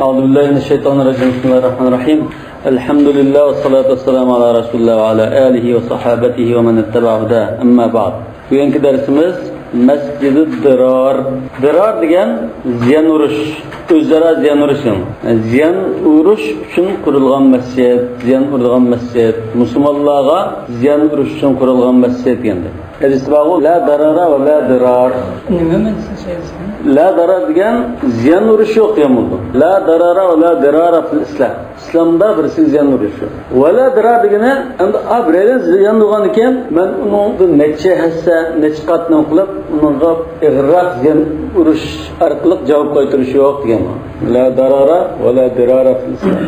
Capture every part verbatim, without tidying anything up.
أعوذ بالله من الشيطان الرجيم. بسم الله الرحمن الرحيم. الحمد لله والصلاة والسلام على رسول الله وعلى آله وصحابته ومن اتبع هداه. أما بعد. بۈگۈنكى دەرسىمىز مەسجىدۇ دىرار. دىرار دېگەن زىيان ئۇرۇش، ئۆزئارا زىيان ئۇرۇش. زىيان ئۇرۇش ئۈچۈن قۇرۇلغان مەسچىت، زىيان ئۇرىدىغان مەسچىت، مۇسۇلمانلارغا زىيان ئۇرۇش ئۈچۈن قۇرۇلغان مەسچىت دېگەندەك. ھەدىستە بارغۇ، لا دارارا ۋە لا دىرار. نېمە مەنىسى شەيخ؟ لا دارار دېگەن زىيان ئۇرۇش يوق دېگەن بولىدۇ. لا دارارا ۋە لا دىرارا فىل ئىسلام. ئىسلامدا بىرسىگە زىيان ئۇرۇش يوق. ۋە لا دىرار دېگىنى، ئەمدى، ئا، بىرەيلەن زىيان ئۇرغاندىكىن، مەن ئۇنىڭدىن نەچچە ھەسسە، نەچچە قات نېمە قىلىپ، ئۇنىڭغا ئېغىرراق زىيان ئۇرۇش ئارقىلىق جاۋاب قايتۇرۇش يوق دېگەن. لا دارارا ۋە لا دىرارا فىل ئىسلام.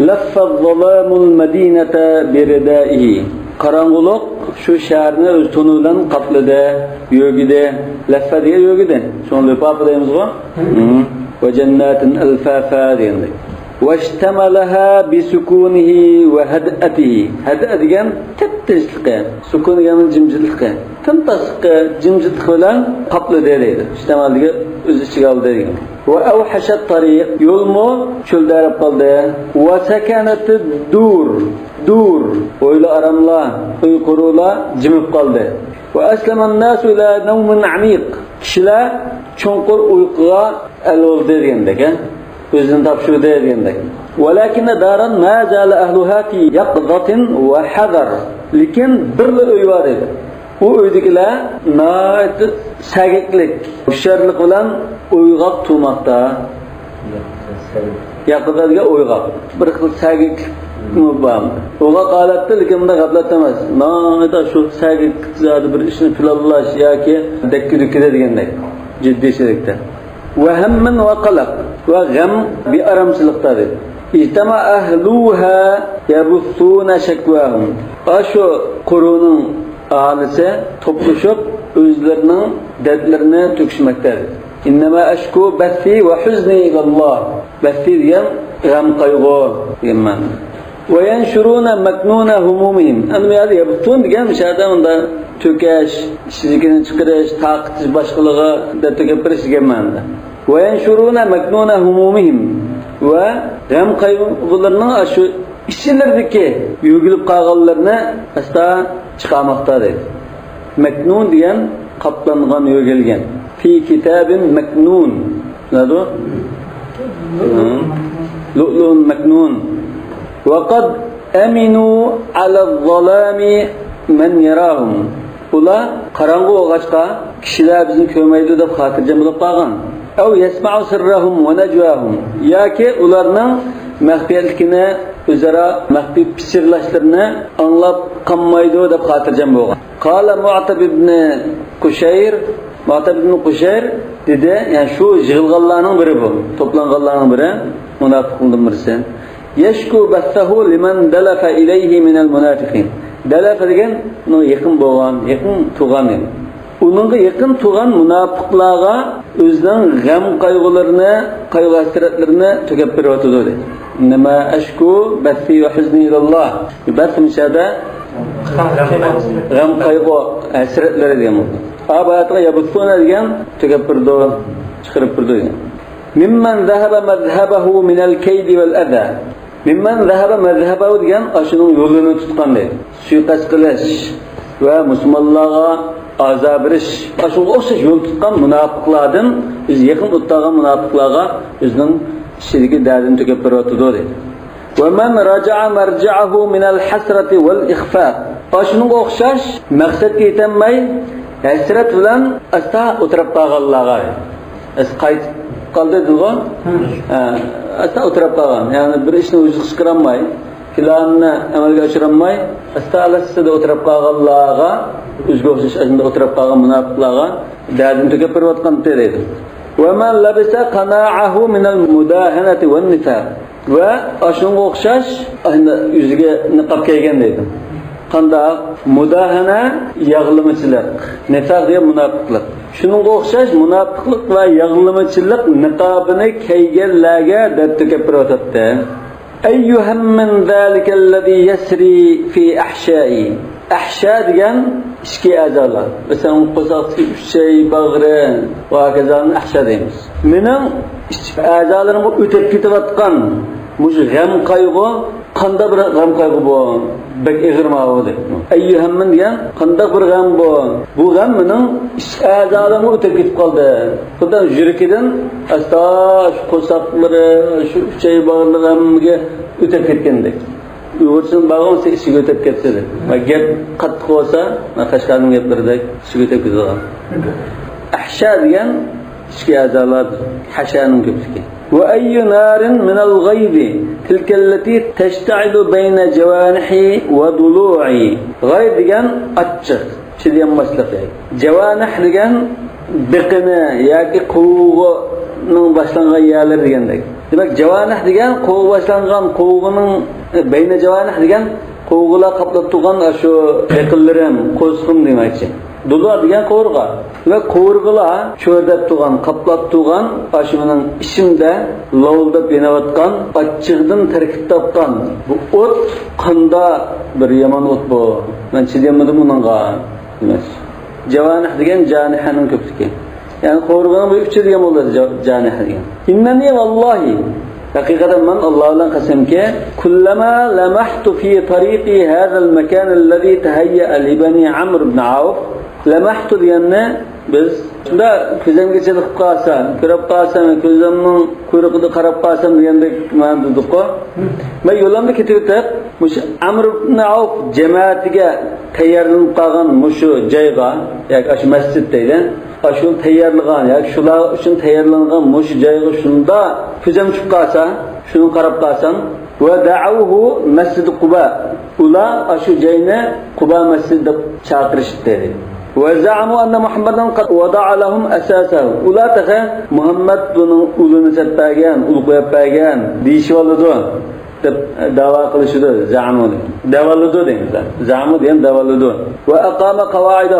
لف الظلام المدينة بردائه. قاراڭغۇلۇق شۇ شەھەرنى ئۆز تونى بىلەن قاپلىدى، يۆگىدى. لەففە دېگەن يۆگىدى. شۇڭا لىپافە دەيمىزغۇ؟ ھە. ۋە جەنناتىن ئەلفافا دېگەندەك. واشتملها بسكونه وهدأته. ھەدئە دېگەن تىپتىنچلىقى، سۇكۇن دېگەن جىمجىتلىقى. تىمتاسلىقى، جىمجىتلىقى بىلەن قاپلىدى دەيدۇ. ئىشتەمەل دېگەن ئۆز ئىچىگە ئالدى دېگەن. وأوحش الطريق، يولمۇ چۆلدەرەپ قالدى. وسكنت الدور، دۇر، ھويلا ئاراملار، ئۆي قورۇلار جىمىپ قالدى. وأسلم الناس إلى نوم عميق، كىشىلەر چوڭقۇر ئۇيقۇغا ئەل بولدى دېگەندەك، ھە؟ ئۆزىنى تاپشۇردى دېگەندەك. ولكن دارا ما زال أهلها في يقظة وحذر. لېكىن بىرلا ئۆي بار ئىدى. ئۇ ئۆيدىكىلەر ناھايىتى سەگەكلىك، ھوشيارلىق بىلەن ئويغاق تۇرماقتا. ياقىدا دېگەن ئويغاق. بىر خىل سەگەكلىكمۇ بار. ئويغاق ھالەتتە، لېكىن بۇنداق غەپلەتتە ئەمەس. ناھايىتى شۇ سەگەكلىك زادى بىر ئىشنى پىلانلاش ياكى دەككە-دۈككىدە دېگەندەك. جىددىيچىلىكتە. وهم وقلق، ۋە غەم، بىئارامچىلىقتا دېدى. اجتمع أهلها يبثون شكواهم. ئاشۇ قورۇنىڭ ئاھالىسى توپلىشىپ، ئۆزلىرىنىڭ دەردلىرىنى تۆكۈشمەكتە دېدى. إنما أشكو بثي وحزني إلى الله. بەسسى دېگەن غەم قايغۇ دېگەن مەنىدە. وينشرون مكنون همومهم. ئەمدى بۇ يەردە يەبسۇن دېگەن مۇشۇ يەردە مۇنداق تۆكۈش، ئىچىدىكىنى چىقىرىش، تارقىتىش باشقىلىرىغا دەرد تۆكۈپ بېرىش دېگەن مەنىدە. وينشرون مكنون همومهم. ۋە غەم قايغۇلىرىنىڭ ئاشۇ ئىچلىرىدىكى يۆگىلىپ قالغانلىرىنى ئاستا چىقارماقتا دەيدۇ. مەكنۇن دېگەن قاپلانغان، يۆگەلگەن. في كتاب مكنون. بىلىدۇ؟ لؤلؤ مكنون. وقد أمنوا على الظلام من يراهم. ئۇلار قاراڭغۇ بولغاچقا، كىشىلەر بىزنى كۆرمەيدۇ دەپ خاتىرجەم بولۇپ قالغان. أو يسمع سرهم ونجواهم. ياكى ئۇلارنىڭ مەخپىيەتلىكىنى، ئۆزئارا مەخپىي پىچىرلاشلىرىنى ئاڭلاپ قالمايدۇ دەپ خاتىرجەم بولغان. قال معتب بن قشير، مۇئتەب ئىبن قۇشەير دېدى، يەنى شۇ يىغىلغانلارنىڭ بىرى بۇ، توپلانغانلارنىڭ بىرى، مۇناپىقلاردىن بىرسى. يشكو بثه لمن دلف إليه من المنافقين. دەلەفە دېگەن ئۇنىڭغا يېقىن بولغان، يېقىن تۇغان دېگەن. ئۇنىڭغا يېقىن تۇغان مۇناپىقلارغا ئۆزىنىڭ غەم قايغۇلىرىنى، قايغۇ ھەسرەتلىرىنى تۆكۈپ بېرىۋاتىدۇ دېدى. إنما أشكو بثي وحزني إلى الله. بەس مۇشەدە غەم قايغۇ ھەسرەتلىرى دېگەن بولىدۇ. ئا، باياتىغا يەبسۇنە دېگەن تۆكۈپ بېرىدۇ، چىقىرىپ بېرىدۇ دېگەن. ممن ذهب مذهبه من الكيد والأذى. ممن ذهب مذهبه دېگەن ئاشۇنىڭ يولىنى تۇتقان دەيدۇ. سۇيىقەست قىلىش ۋە مۇسۇلمانلارغا ئازار بېرىش، ئاشۇنىڭغا ئوخشاش يول تۇتقان مۇناپىقلاردىن، ئۆزى يېقىن تۇتقان مۇناپىقلارغا ئۆزىنىڭ ئىچىدىكى دەردىنى تۆكۈپ بېرىۋاتىدۇ دەيدۇ. ومن رجع مرجعه من الحسرة والإخفاق. ئاشۇنىڭغا ئوخشاش مەقسەتكە يېتەلمەي، ھەسرەت بىلەن ئاستا ئولتۇرۇپ قالغانلارغا. ئەس-، قايتىپ قالدى دېدىغۇ؟ ھە. ھە، ئاستا ئولتۇرۇپ قالغان. يەنى بىر ئىشنى ۋۇجۇدقا چىقىرالماي، پىلانىنى ئەمەلگە ئاشۇرالماي، ئاستا ئالاسسىدە ئولتۇرۇپ قالغانلارغا، ئۆزىگە ئوخشاش ئاشۇنداق ئولتۇرۇپ قالغان مۇناپىقلارغا دەردىنى تۆكۈپ بېرىۋاتقانتى دەيدۇ. ومن لبس قناعه من المداهنة والنفاق. ۋە ئاشۇنىڭغا ئوخشاش، ئاشۇنداق يۈزىگە نىقاب كىيگەن دەيدۇ. قانداق؟ مۇداھەنە، ياغلىمىچىلىق. نىفاق دېگەن مۇناپىقلىق. شۇنىڭغا ئوخشاش مۇناپىقلىق ۋە ياغلىمىچىلىق نىقابىنى كىيگەنلەرگە دەرد تۆكۈپ بېرىۋاتاتتى. أي هم ذلك الذي يسري في أحشائي. ئەھشا دېگەن ئىچكى ئەزالار. مەسىلەن، قورساقتىكى ئۈچەي، باغرى ۋە ھاكازانى ئەھشا دەيمىز. مېنىڭ ئىچ ئەزالىرىمغا ئۆتۈپ كېتىۋاتقان مۇشۇ غەم-قايغۇ قانداق بىر غەم-قايغۇ بۇ؟ بەك ئېغىر ماۋۇ دەپ. ئەييۇ ھەممىن دېگەن قانداق بىر غەم بۇ؟ بۇ غەم مېنىڭ ئىچ ئەزالىرىمغا ئۆتۈپ كېتىپ قالدى. خۇددى يۈرىكىدىن ئاستا شۇ قورساقلىرى، شۇ ئۈچەي باغرىلىرى ھەممىگە ئۆتۈپ كەتكەندەك. ئۇيغۇرچىسىنى بارغانسېرى ئىچىگە ئۆتۈپ كەتسە دەپ. گەپ قاتتىق بولسا، قەشقەرنىڭ گەپلىرىدەك ئىچىگە ئۆتۈپ كېتىدىغان. ئەھشا دېگەن ئىچكى ئەزالار، ھەشانىڭ كۆپلۈكى. وأي نار من الغيظ تلك التي تشتعل بين جوانحي وضلوعي. غەيز دېگەن ئاچچىق، چىدىيالماسلىق. جاۋانىھ دېگەن بېقىنى ياكى قوۋۇغىنىڭ باشلانغان يەرلىرى دېگەندەك. دېمەك، جاۋانىھ دېگەن قوۋۇغا باشلانغان، قوۋۇغىنىڭ، بەينە جاۋانىھ دېگەن قوۋۇغىلار قاپلاپ تۇرغان ئاشۇ بېقىنلىرىم، قورسىقىم دېمەكچى. دۇلۇ دېگەن قوۋۇرغا. ۋە قوۋۇرغىلار چۆرىدەپ تۇرغان، قاپلاپ تۇرغان، ئاشۇ مېنىڭ ئىچىمدە لاۋۇلداپ يېنىۋاتقان ئاچچىقىدىن تەركىب تاپقان بۇ ئوت قانداق بىر يامان ئوت بۇ. مەن چىدىيالمىدىم ئۇنىڭغا، دېمەكچى. جاۋانىھ دېگەن جانىھەنىڭ كۆپلۈكى. يەنى قوۋۇرغىنىڭ بىر ئۇچى دېگەن بولىدۇ، جا-، جانىھ دېگەن. إنني والله، ھەقىقەتەن مەن ئاللا بىلەن قەسەمكى، كلما لمحت في طريقي هذا المكان الذي تهيأ لبني عمرو بن عوف، لمحت دېگەننى بىز شۇنداق كۆزۈمگە چېلىقىپ قالسا، كۆرۈپ قالسام، كۆزۈمنىڭ قۇيرۇقىدا قاراپ قالسام دېگەندەك مەنىدە دېدۇققۇ. مەن يولۇمدا كېتىۋېتىپ، مۇشۇ ئەمر ئىبن ئەۋف جەمەتىگە تەييارلىنىپ قالغان مۇشۇ جايغا، ياكى ئاشۇ مەسچىت دەيلى، ئاشۇنى تەييارلىغان ياكى شۇلار ئۈچۈن تەييارلانغان مۇشۇ جايغا شۇنداق كۆزۈم چۈشۈپ قالسا، شۇنى قاراپ قالسام، ودعوه مسجد قباء. ئۇلار ئاشۇ جاينى قۇبا مەسچىتى دەپ چاقىرىشتى. وزعموا أن محمدا قد وضع لهم أساسه. ئۇلار تېخى مۇھەممەد بۇنىڭ ئۇلىنى سېلىپ بەرگەن، ئۇل قويۇپ بەرگەن دېيىشىۋالىدۇ دەپ دەۋا قىلىشىدۇ، زەئەمۇ دەپ. دەۋالىدۇ دەيمىز. زەئەمۇ دېگەن دەۋالىدۇ. وأقام قواعده.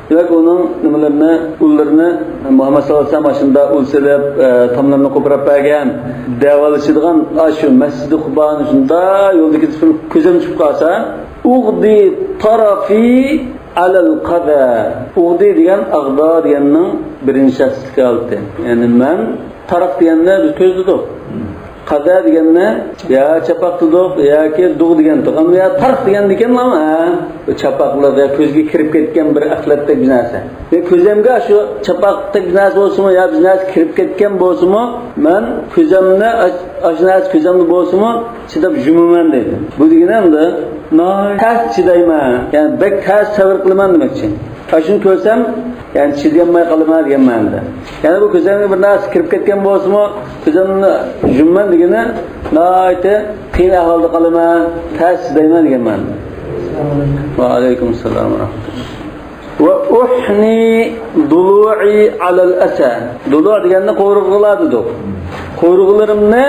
دېمەك، ئۇنىڭ نېمىلىرىنى، ئۇللىرىنى، مۇھەممەد ساللاللاھۇ ئەلەيھى ۋەسەللەم ئاشۇنداق ئۇل سېلىپ، ئە، تاملىرىنى قوپۇراپ بەرگەن، دەۋالىشىدىغان ئاشۇ مەسچىدى قۇبانى شۇنداق يولدا كېتىپ كۆزۈم چۈشۈپ قالسا، أغدي طرفي على القذى. ئۇغدى دېگەن ئاغدا دېگەننىڭ بىرىنچى شەخسلىك ھالىتى. يەنى مەن تارىق دېگەننى بىز كۆزلىدۇق. قەدە دېگەننى يا چاپاق دېدۇق ياكى دۇغ دېگەن تۇغان يا تارىق دېگەندىكىن، ھە، بۇ چاپاقلىق يا كۆزگە كىرىپ كەتكەن بىر ئەخلەتتەك بىر نەرسە. يا كۆزۈمگە شۇ چاپاقتەك بىر نەرسە بولسىمۇ يا بىر نەرسە كىرىپ كەتكەن بولسىمۇ، مەن كۆزۈمنى ئاش-، ئاشۇ نەرسە كۆزۈمدە بولسىمۇ چىداپ يۇمىمەن دەيدۇ. بۇ دېگىنى ئەمدى ناھايىتى تەس چىدايمەن، يەنى بەك تەس سەۋر قىلىمەن دېمەكچى. ئاشۇنى كۆرسەم، يەنى چىدىيالماي قالىمەن دېگەن مەنىدە. يەنى بۇ كۆزۈمگە بىر نەرسە كىرىپ كەتكەن بولسىمۇ، كۆزۈمنى يۇمىمەن دېگىنى ناھايىتى قىيىن ئەھۋالدا قالىمەن، تەس چىدايمەن دېگەن مەنىدە. ۋەئەلەيكۇم ئەسسالام ۋە رەھمەتۇللاھ. وأحني ضلوعي على الأسى. دۇلۇ دېگەننى قوۋۇرغىلار دېدۇق. قوۋۇرغىلىرىمنى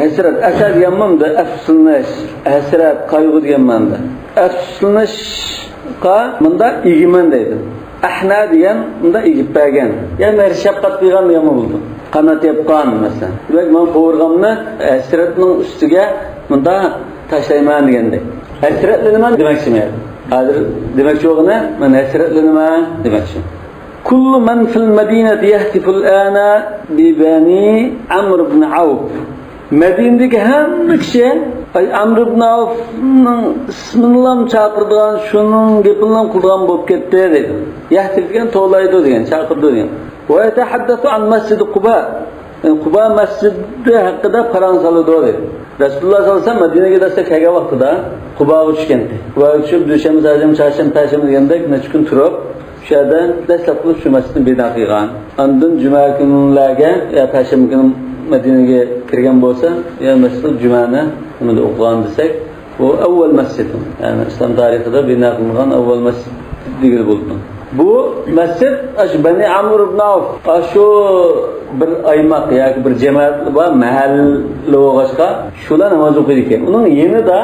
ھەسرەت، ئەسە دېگەن مۇنداق ئەپسۇسلىنىش، ھەسرەت، قايغۇ دېگەن مەنىدە. ئەپسۇسلىنىشقا مۇنداق ئېگىمەن دەيدۇ. ئەھنە دېگەن مۇنداق ئېگىپ بەرگەن. يا مېھىر شەپقەت قىلغان دېگەنمۇ بولىدۇ. قانات ياپقان مەسىلەن. دېمەك، مەن قوۋۇرغامنى ھەسرەتنىڭ ئۈستىگە مۇنداق تاشلايمەن دېگەندەك. ھەسرەتلىنىمەن دېمەكچىمەن. ھازىر دېمەكچى بولغىنى، مەن ھەسرەتلىنىمەن دېمەكچى. كل من في المدينة يهتف الآن ببني عمرو بن عوف. مەدىنىدىكى ھەممە كىشى، ئاي، ئەمر ئىبن ئەۋفنىڭ ئىسمىنىلا چاقىرىدىغان، شۇنىڭ گېپىنىلا قىلىدىغان بولۇپ كەتتى دەيدۇ. يەھتىف دېگەن توۋلايدۇ دېگەن، چاقىرىدۇ دېگەن. ويتحدث عن مسجد قباء. يەنى قۇبا مەسچىتى ھەققىدە پاراڭ سالىدۇ دەيدۇ. رەسۇلۇللاھ سەللەللاھۇ ئەلەيھى ۋەسەللەم مەدىنىگە دەسلەپ كەلگەن ۋاقتىدا قۇباغا چۈشكەنتى. قۇباغا چۈشۈپ، دۈشەنبە، سەرشەنبە، چارشەنبە، پەيشەنبە دېگەندەك نەچچە كۈن تۇرۇپ، شۇ يەردە دەسلەپ قىلىپ شۇ مەسچىتنى بىنا قىلغان. ئاندىن جۈمە كۈنلەرگە يا پەيشەنبە كۈنى مەدىنىگە كىرگەن بولسا، يا مەسچىدۇل جۈمەنى نېمىدە ئوقۇغان دېسەك، بۇ ئەۋۋەل مەسچىت. يەنى ئىسلام تارىخىدا بىنا قىلىنغان ئەۋۋەل مەسچىت دېگىلى بولىدۇ. بۇ مەسچىت ئاشۇ بەنى ئەمر ئىبن ئەۋف، ئاشۇ بىر ئايماق ياكى بىر جەمەت بار، مەھەللە بولغاچقا، شۇلار ناماز ئوقۇيدىكەن. ئۇنىڭ يېنىدا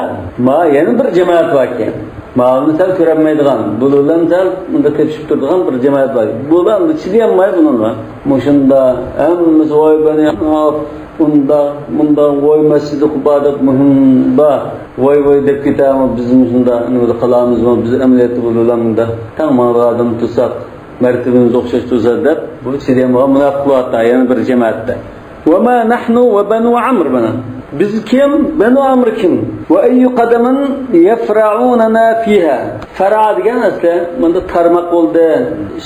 ما يەنە بىر جەمەت باركەن. ماۋۇنى سەل كۆرەلمەيدىغان، بۇلار بىلەن سەل مۇنداق تېپىشىپ تۇرىدىغان بىر جامائەت بار. بۇلار چىدىيالماي بۇنىڭغا. مۇشۇنداق ھەممىسى ۋاي بەنى ئۇنداق، مۇنداق، ۋاي مەسچىدى قۇبا دەپ مۇھىم بار. ۋاي ۋاي دەپ كېتەمۇ، بىز مۇشۇنداق نېمىدە قالامىزمۇ، بىز ئەمەلىيەتتە بۇلار بىلەن مۇنداق تەڭ ماڭىدىغان ئادەم تۇرساق، مەرتىۋىمىز ئوخشاش تۇرسا دەپ، بۇ چىدىيالمىغان مۇناپىق بولۇۋاتىدۇ، يەنە بىر جامائەتتە. وما نحن وبنو عمرو، مانا. بىز كىم؟ بنو ئامر كىم؟ وأي قدم يفرعوننا فيها؟ فەرئا دېگەن ئەسلى مۇندا تارماق بولدى،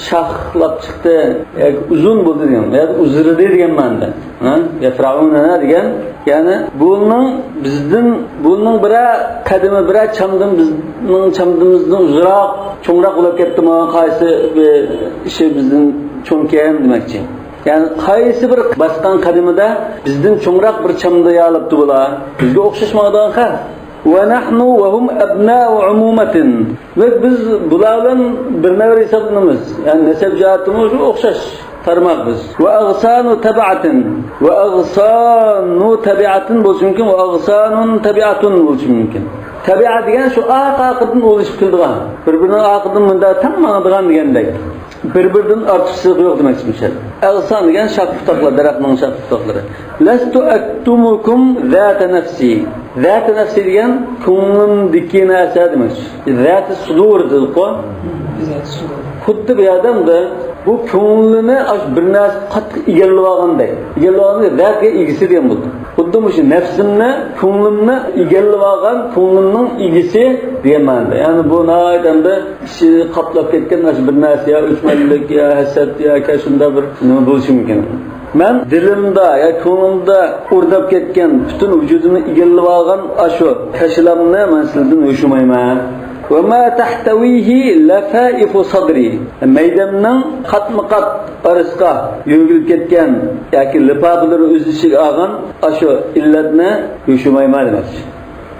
شاخلاپ چىقتى، ياكى ئۇزۇن بولدى دېگەن، ياكى ئۇزىرىدى دېگەن مەنىدە. ھە؟ يفرعوننا دېگەن، يەنى بۇنىڭ بىزدىن، بۇنىڭ بىرەر قەدىمى، بىرەر چامدىمى بىزنىڭ چامدىمىزدىن ئۇزۇنراق، چوڭراق بولۇپ كەتتىمۇ، قايسى بىر ئىشى بىزدىن چوڭكەن دېمەكچى. يەنى قايسى بىر باسقان قەدىمىدە بىزدىن چوڭراق بىر چامدا يالىپتۇ بۇلار. بىزگە ئوخشاش ماڭىدىغان خەق. ونحن وهم أبناء عمومة. دېمەك، بىز بۇلار بىلەن بىر نەۋرە ھېسابلىنىمىز. يەنى نەسەب جەھەتتىمۇ شۇ ئوخشاش تارماق بىز. وأغصان تبعة. وأغصان تبعة بولۇشى مۇمكىن، وأغصان تبعة بولۇشى مۇمكىن. تەبىئە دېگەن شۇ ئارقا-ئارقىدىن ئۇلىشىپ كېلىدىغان، بىر-بىرىنىڭ ئارقىدىن مۇنداق تەڭ ماڭىدىغان دېگەندەك. بىر-بىرىدىن ئارتۇقچىلىقى يوق دېمەكچى مۇشۇ يەردە. ئەغسان دېگەن شاخ-پۇتاقلار، دەرەخنىڭ شاخ-پۇتاقلىرى. لست أكتمكم ذات نفسي. ذات نفسي دېگەن كۆڭلۈمدىكى نەرسە دېمەكچى. ذات الصدور دېدۇققۇ. خۇددى بۇ ئادەمدە بۇ كۆڭلىنى ئاش بىر نەرسە قاتتىق ئىگىلىۋالغاندەك. ئىگىلىۋالغاندەك، ذاتقا ئىگىسى دېگەن بولدى. خۇددى مۇشۇ نەپسىمنى، كۆڭلۈمنى ئىگىلىۋالغان كۆڭلۈمنىڭ ئىگىسى دېگەن مەنىدە. يەنى بۇ ناھايىتى ئەمدى ئىچى قاپلاپ كەتكەن ئاشۇ بىر نەرسە، يا ئۆچمەنلىك، يا ھەسەت، ياكى شۇنداق بىر نېمە بولۇشى مۇمكىن. مەن دىلىمدا يا كۆڭلۈمدە ئورناپ كەتكەن، پۈتۈن ۋۇجۇدۇمنى ئىگىلىۋالغان ئاشۇ كاشىلامنى مەن سىلىدىن يوشۇرمايمەن. وما تحتويه لفائف صدري. مەيدەمنىڭ قاتمۇ قات ئارىسىغا يۆگىلىپ كەتكەن ياكى لىپاپىلىرى ئۆز ئىچىگە ئالغان ئاشۇ ئىللەتنى يوشۇرمايمەن دېمەكچى.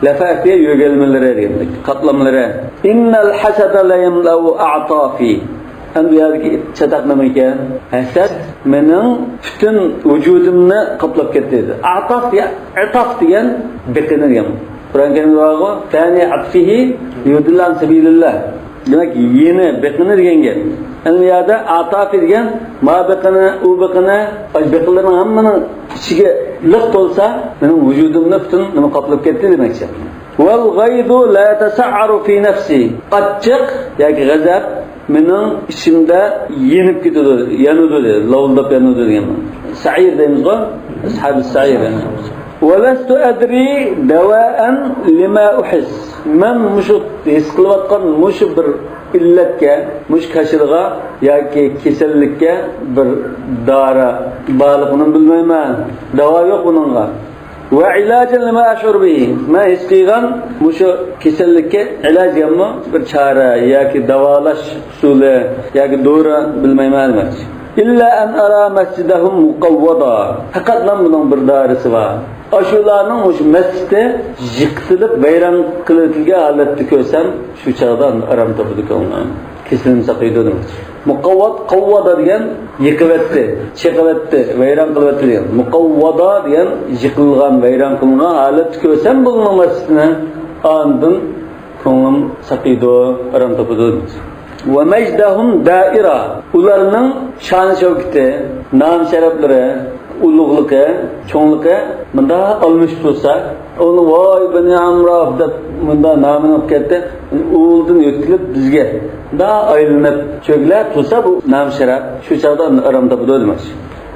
لەفەئەت دېگەن يۆگەلمىلىرى دېگەندەك، قاتلاملىرى. إن الحسد ليملأ أعطافي. ئەمدى بۇ يەردىكى چاتاق نېمە ئىكەن؟ ھەسەت مېنىڭ پۈتۈن ۋۇجۇدۇمنى قاپلاپ كەتتى دېدى. ئەتاف دېگەن، ئەتاف دېگەن بېقىنى دېگەن. قۇرئان كەرىمدە بارغۇ، ثاني عطفه ليضل عن سبيل الله. دېمەك، يېنى، بېقىنى دېگەن گەپ. ئەمدى بۇ يەردە ئەتافى دېگەن، ما بېقىنى، ئۇ بېقىنى، ئاشۇ بېقىنلارنىڭ ھەممىنىڭ ئىچىگە لىق تولسا، مېنىڭ ۋۇجۇدۇمنى پۈتۈن نېمە قاپلاپ كەتتى دېمەكچى. والغيظ لا يتسعر في نفسي. ئاچچىق ياكى غەزەپ مېنىڭ ئىچىمدە يېنىپ كېتىدۇ، يانىدۇ دېدى، لاۋۇلداپ يانىدۇ دېگەن. سەئىر دەيمىزغۇ، ئەسھابى سەئىر. ولست أدري دواء لما أحس. مەن مۇشۇ ھېس قىلىۋاتقان مۇشۇ بىر ئىللەتكە، مۇشۇ كاشىلىغا ياكى كېسەللىككە بىر دارا بارلىقىنى بىلمەيمەن. داۋا يوق بۇنىڭغا. وعلاجا لما أشعر به. مەن ھېس قىلغان مۇشۇ كېسەللىككە ئىلاج دېگەنمۇ بىر چارە ياكى داۋالاش ئۇسۇلى ياكى دورا بىلمەيمەن دېمەكچى. إلا أن أرى مسجدهم مقوضا. پەقەت مەن بۇنىڭ بىر دارىسى بار. ئاشۇلارنىڭ مۇشۇ مەسچىتى يىقىتىلىپ، ۋەيران قىلىۋېتىلگەن ھالەتتە كۆرسەم، شۇ چاغدا ئارام تاپىدۇ كۆڭلۈم. كېسىلىم ساقىيىدۇ دېمەكچى. مۇقەۋۋەت، قەۋۋادا دېگەن يىقىۋەتتى، چېقىۋەتتى، ۋەيران قىلىۋەتتى دېگەن. مۇقەۋۋادا دېگەن يىقىلغان، ۋەيران قىلىنغان ھالەتتە كۆرسەم بۇلارنىڭ مەسچىتىنى، ئاندىن كۆڭلۈم ساقىيىدۇ، ئارام تاپىدۇ دېمەكچى. ومجدهم دائرة. ئۇلارنىڭ شان-شەۋكىتى، نام-شەرەپلىرى، ئۇلۇغلۇقى، چوڭلۇقى مۇنداق ئالمىشىپ تۇرسا، ئۇنى ۋاي بەنى ئەمراف دەپ مۇنداق نامىنى ئېلىپ كەتتى. ئۇلدىن ئۆتكۈلۈپ بىزگە مۇنداق ئايلىنىپ چۆگىلەپ تۇرسا، بۇ نام-شەرەپ شۇ چاغدا ئارام تاپىدۇ دېمەكچى.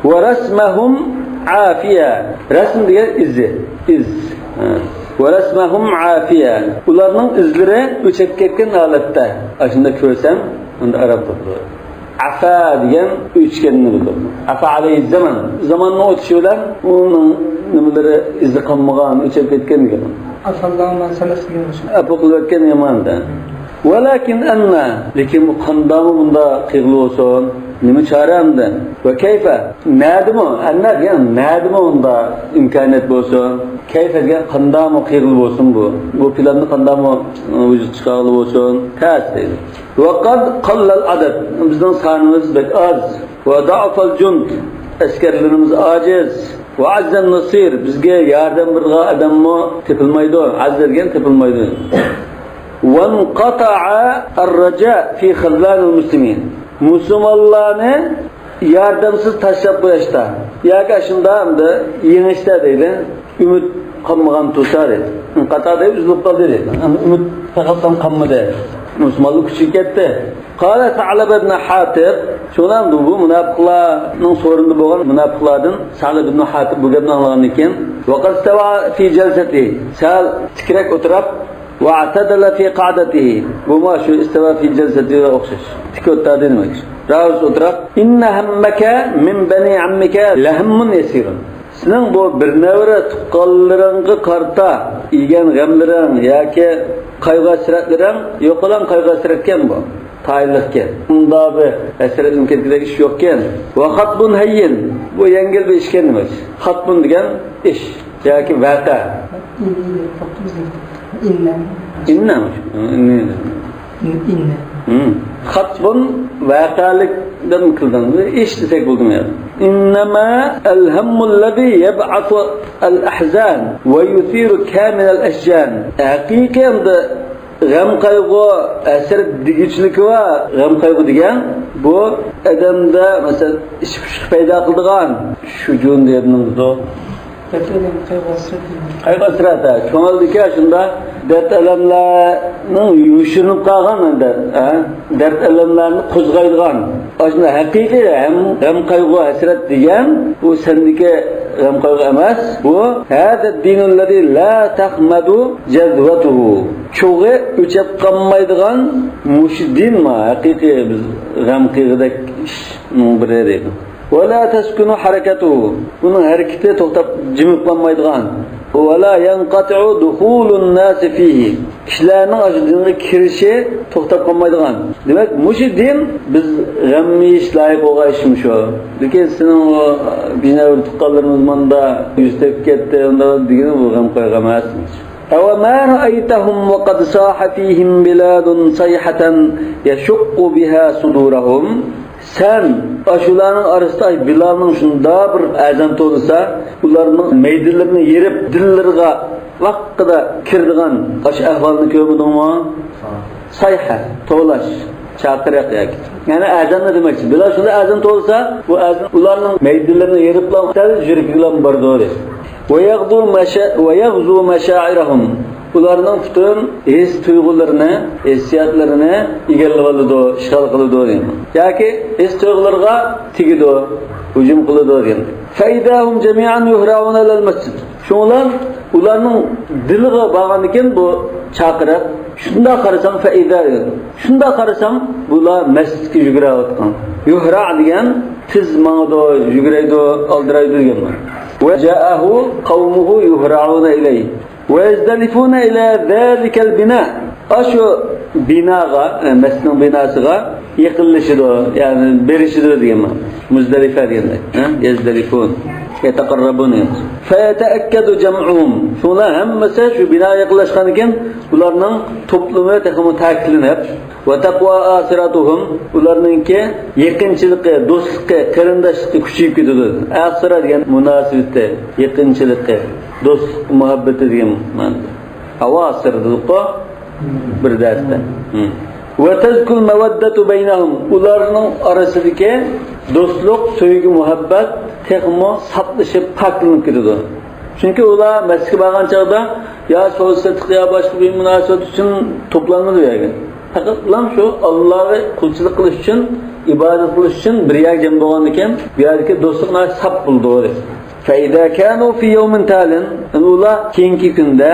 ورسمهم عافية. رەسم دېگەن ئىزى، ئىز. ھە. ورسمهم عافية. ئۇلارنىڭ ئىزلىرى ئۆچۈپ كەتكەن ھالەتتە ئاشۇنداق كۆرسەم، ئۇندا ئارام تاپىدۇ. ئەفا دېگەن ئۆچكەننى بىلدۈرىدۇ. ئەفا ئەلەيھىززامان. زاماننىڭ ئۆتۈشى بىلەن ئۇنىڭ نېمىلىرى، ئىزى قالمىغان، ئۆچۈپ كەتكەن دېگەن. ئەفەللاھۇ ما سەلەف دېگەن مۇشۇ. ئەپۇ قىلىۋەتكەن يامان دە. ۋەلەكىن ئەننە، لېكىن بۇ قانداقمۇ بۇنداق قىلغىلى بولسۇن؟ نېمە چارە ئەمدى؟ ۋە كەيفە، نەدىمۇ، ئەننە دېگەن نەدىمۇ بۇنداق ئىمكانىيەت بولسۇن؟ كەيفە دېگەن قانداقمۇ قىلغىلى بولسۇن بۇ؟ بۇ پىلاننى قانداقمۇ، ئى، ۋۇجۇدقا چىقارغىلى بولسۇن؟ تەس دەيدۇ. ۋە قەد قەللەل ئەدەد، بىزنىڭ سانىمىز بەك ئاز. ۋە زەئەفەل جۇند، ئەسكەرلىرىمىز ئاجىز. ۋە ئەززەن نەسىر، بىزگە ياردەم بېرىدىغان ئادەممۇ تېپىلمايدۇ. ئەززە دېگەن تېپىلمايدۇ. وانقطع الرجاء في خذلان المسلمين. مۇسۇلمانلارنى ياردەمسىز تاشلاپ قويۇشتا ياكى ئاشۇنداق ئەمدى يېڭىشتا دەيلى، ئۈمىد قالمىغان تۇرسا دەيدۇ. انقطع دەيدۇ، ئۈزۈلۈپ قالدى دەيدۇ. ئەمدى ئۈمىد پەقەتلا قالمىدى. مۇسۇلمانلار كۈچىيىپ كەتتى. قال ثعلبة بن حاطب، شۇڭا بۇ مۇناپىقلارنىڭ سورۇنىدا بولغان مۇناپىقلاردىن سەئلەبە ئىبنى ھاتىب بۇ گەپنى ئاڭلىغاندىن كېيىن، وقد استوى في جلسته، سەل تىكرەك ئولتۇرۇپ، واعتدل في قعدته، بۇمۇ شۇ استوى في جلسته ئوخشاش، تىك ئولتۇردى دېمەكچى. راۋۇس ئولتۇرۇپ، إن همك من بني عمك لهم يسير. سېنىڭ بۇ بىر نەۋرە تۇغقانلىرىڭغا قارىتا يېگەن غەملىرىڭ ياكى قايغۇ-ھەسرەتلىرىڭ يوقىلاڭ قايغۇ-ھەسرەتكەن بۇ. تايىنلىقكەن. ئۇنداق بىر ھەسرەتلىنىپ كەتكۈدەك ئىش يوقكەن. وخطب هين، بۇ يەڭگىل بىر ئىشكەن دېمەك. خطب دېگەن ئىش ياكى ۋەقە. إن، إن، إن. إننى. إن، إن. ھىم. خطب ۋەقەلىكتىن كېلىدۇ. ئىش دېسەك بولدىمۇ يا؟ إنما الهم الذي يبعث الأحزان ويثير كامن الأشجان. ھەقىقىي ئەمدى غەم-قايغۇ، ھەسرەت دېگۈچىلىكى بار غەم-قايغۇ دېگەن، بۇ ئادەمدە، مەسىلەن، ئىچ پۇشۇقى پەيدا قىلىدىغان شۇجۇن دېگەن نېمىدۇ؟ دەرد-ئەلەم، قايغۇ-ھەسرەت. قايغۇ-ھەسرەت، ھە. كۆڭۈلدىكى شۇنداق دەرد-ئەلەملەرنىڭ يوشۇرۇنۇپ قالغان، ھە، دەرد-ئەلەملەرنى قوزغايدىغان. ئاشۇنداق ھەقىقىي غەم، غەم-قايغۇ-ھەسرەت دېگەن، بۇ سەندىكى غەم-قايغۇ ئەمەس. بۇ، هذا الدين الذي لا تخمد جذوته. چوغى ئۆچۈپ قالمايدىغان مۇشۇ دىنما ھەقىقىي بىز غەم قىلغۇدەك ئىشنىڭ بىرى دەيدۇ. ولا تسكن حركته. بۇنىڭ ھەرىكىتى توختاپ جىمىپ قالمايدىغان. ولا ينقطع دخول الناس فيه. كىشىلەرنىڭ ئاشۇ دىنغا كىرىشى توختاپ قالمايدىغان. دېمەك، مۇشۇ دىن بىز غەم يېيىش لايىق بولغان ئىش مۇشۇ. لېكىن سېنىڭ ئۇ بىنەۋرە تۇغقانلىرىمىز ماندا يۈز تېپىپ كەتتى، ئۇنداق دېگىنى بۇ غەم قايغۇ ئەمەس. أوما رأيتهم وقد صاح فيهم بلال صيحة يشق بها صدورهم. سەن ئاشۇلارنىڭ ئارىسىدا بىلالنىڭ شۇنداق بىر ئەزان توۋلىسا، ئۇلارنىڭ مەيدىلىرىنى يېرىپ، دىللىرىغا لاققىدە كىرىدىغان ئاشۇ ئەھۋالنى كۆرمىدىڭمۇ؟ سايھە، توۋلاش، چاقىرىق ياكى. يەنى ئەزان دېمەكچى. بىلال شۇنداق ئەزان توۋلىسا، بۇ ئەزان ئۇلارنىڭ مەيدىلىرىنى يېرىپلا، سەل يۈرىكىگىلا بارىدۇ دەيدۇ. ويغزو مشا-، ويغزو مشاعرهم. ئۇلارنىڭ پۈتۈن ھېس تۇيغۇلىرىنى، ھېسسىياتلىرىنى ئىگىلىۋالىدۇ، ئىشغال قىلىدۇ دەيمەن. ياكى ھېس تۇيغۇلىرىغا تېگىدۇ، ھۇجۇم قىلىدۇ دېگەن. فإذا هم جميعا يهرعون إلى المسجد. شۇڭلار ئۇلارنىڭ دىلىغا بارغاندىكىن بۇ چاقىرىق، شۇنداق قارىساڭ، فإذا دېگەن. شۇنداق قارىساڭ، بۇلار مەسچىتكە يۈگۈرۈۋاتقان. يهرع دېگەن تېز ماڭىدۇ، يۈگۈرەيدۇ، ئالدىرايدۇ دېگەن مەنە. وجاءه قومه يهرعون إليه. ويزدلفون إلى ذلك البناء. ئاشۇ بىناغا، ئە، مەسچىتنىڭ بىناسىغا يېقىنلىشىدۇ، يەنى بېرىشىدۇ دېگەن مەنە. مۇزدەلىفە دېگەندەك، ھە؟ يزدلفون، يتقربون دېگەن. فيتأكد جمعهم. شۇڭلار ھەممىسى شۇ بىناغا يېقىنلاشقاندىن كېيىن ئۇلارنىڭ توپلىمى تېخىمۇ تەكىتلىنىپ، وتقوى آثرتهم، ئۇلارنىڭكى يېقىنچىلىقى، دوستلۇقى، قېرىنداشلىقى كۈچىيىپ كېتىدۇ. ئاسىرە دېگەن مۇناسىۋىتى، يېقىنچىلىقى، دوستلۇق مۇھەببىتى دېگەن مەنىدە. ئاۋاسىر دېدۇققۇ بىر دەرستە. ھىم. وتزكو المودة بينهم، ئۇلارنىڭ ئارىسىدىكى دوستلۇق، سۆيگۈ، مۇھەببەت تېخىمۇ ساپلىشىپ، پاكلىنىپ كېتىدۇ. چۈنكى ئۇلار مەسچىتكە بارغان چاغدا يا سودا-سېتىق، يا باشقا بىر مۇناسىۋەت ئۈچۈن توپلانمىدى بۇ يەرگە. پەقەتلا شۇ ئاللاغا قۇلچىلىق قىلىش ئۈچۈن، ئىبادەت قىلىش ئۈچۈن بىر يەرگە جەم بولغاندىكىن، بۇ يەردىكى دوستلۇق ناھايىتى ساپ بولىدۇ. فإذا كانوا في يوم تال، ئۇلار كېيىنكى كۈندە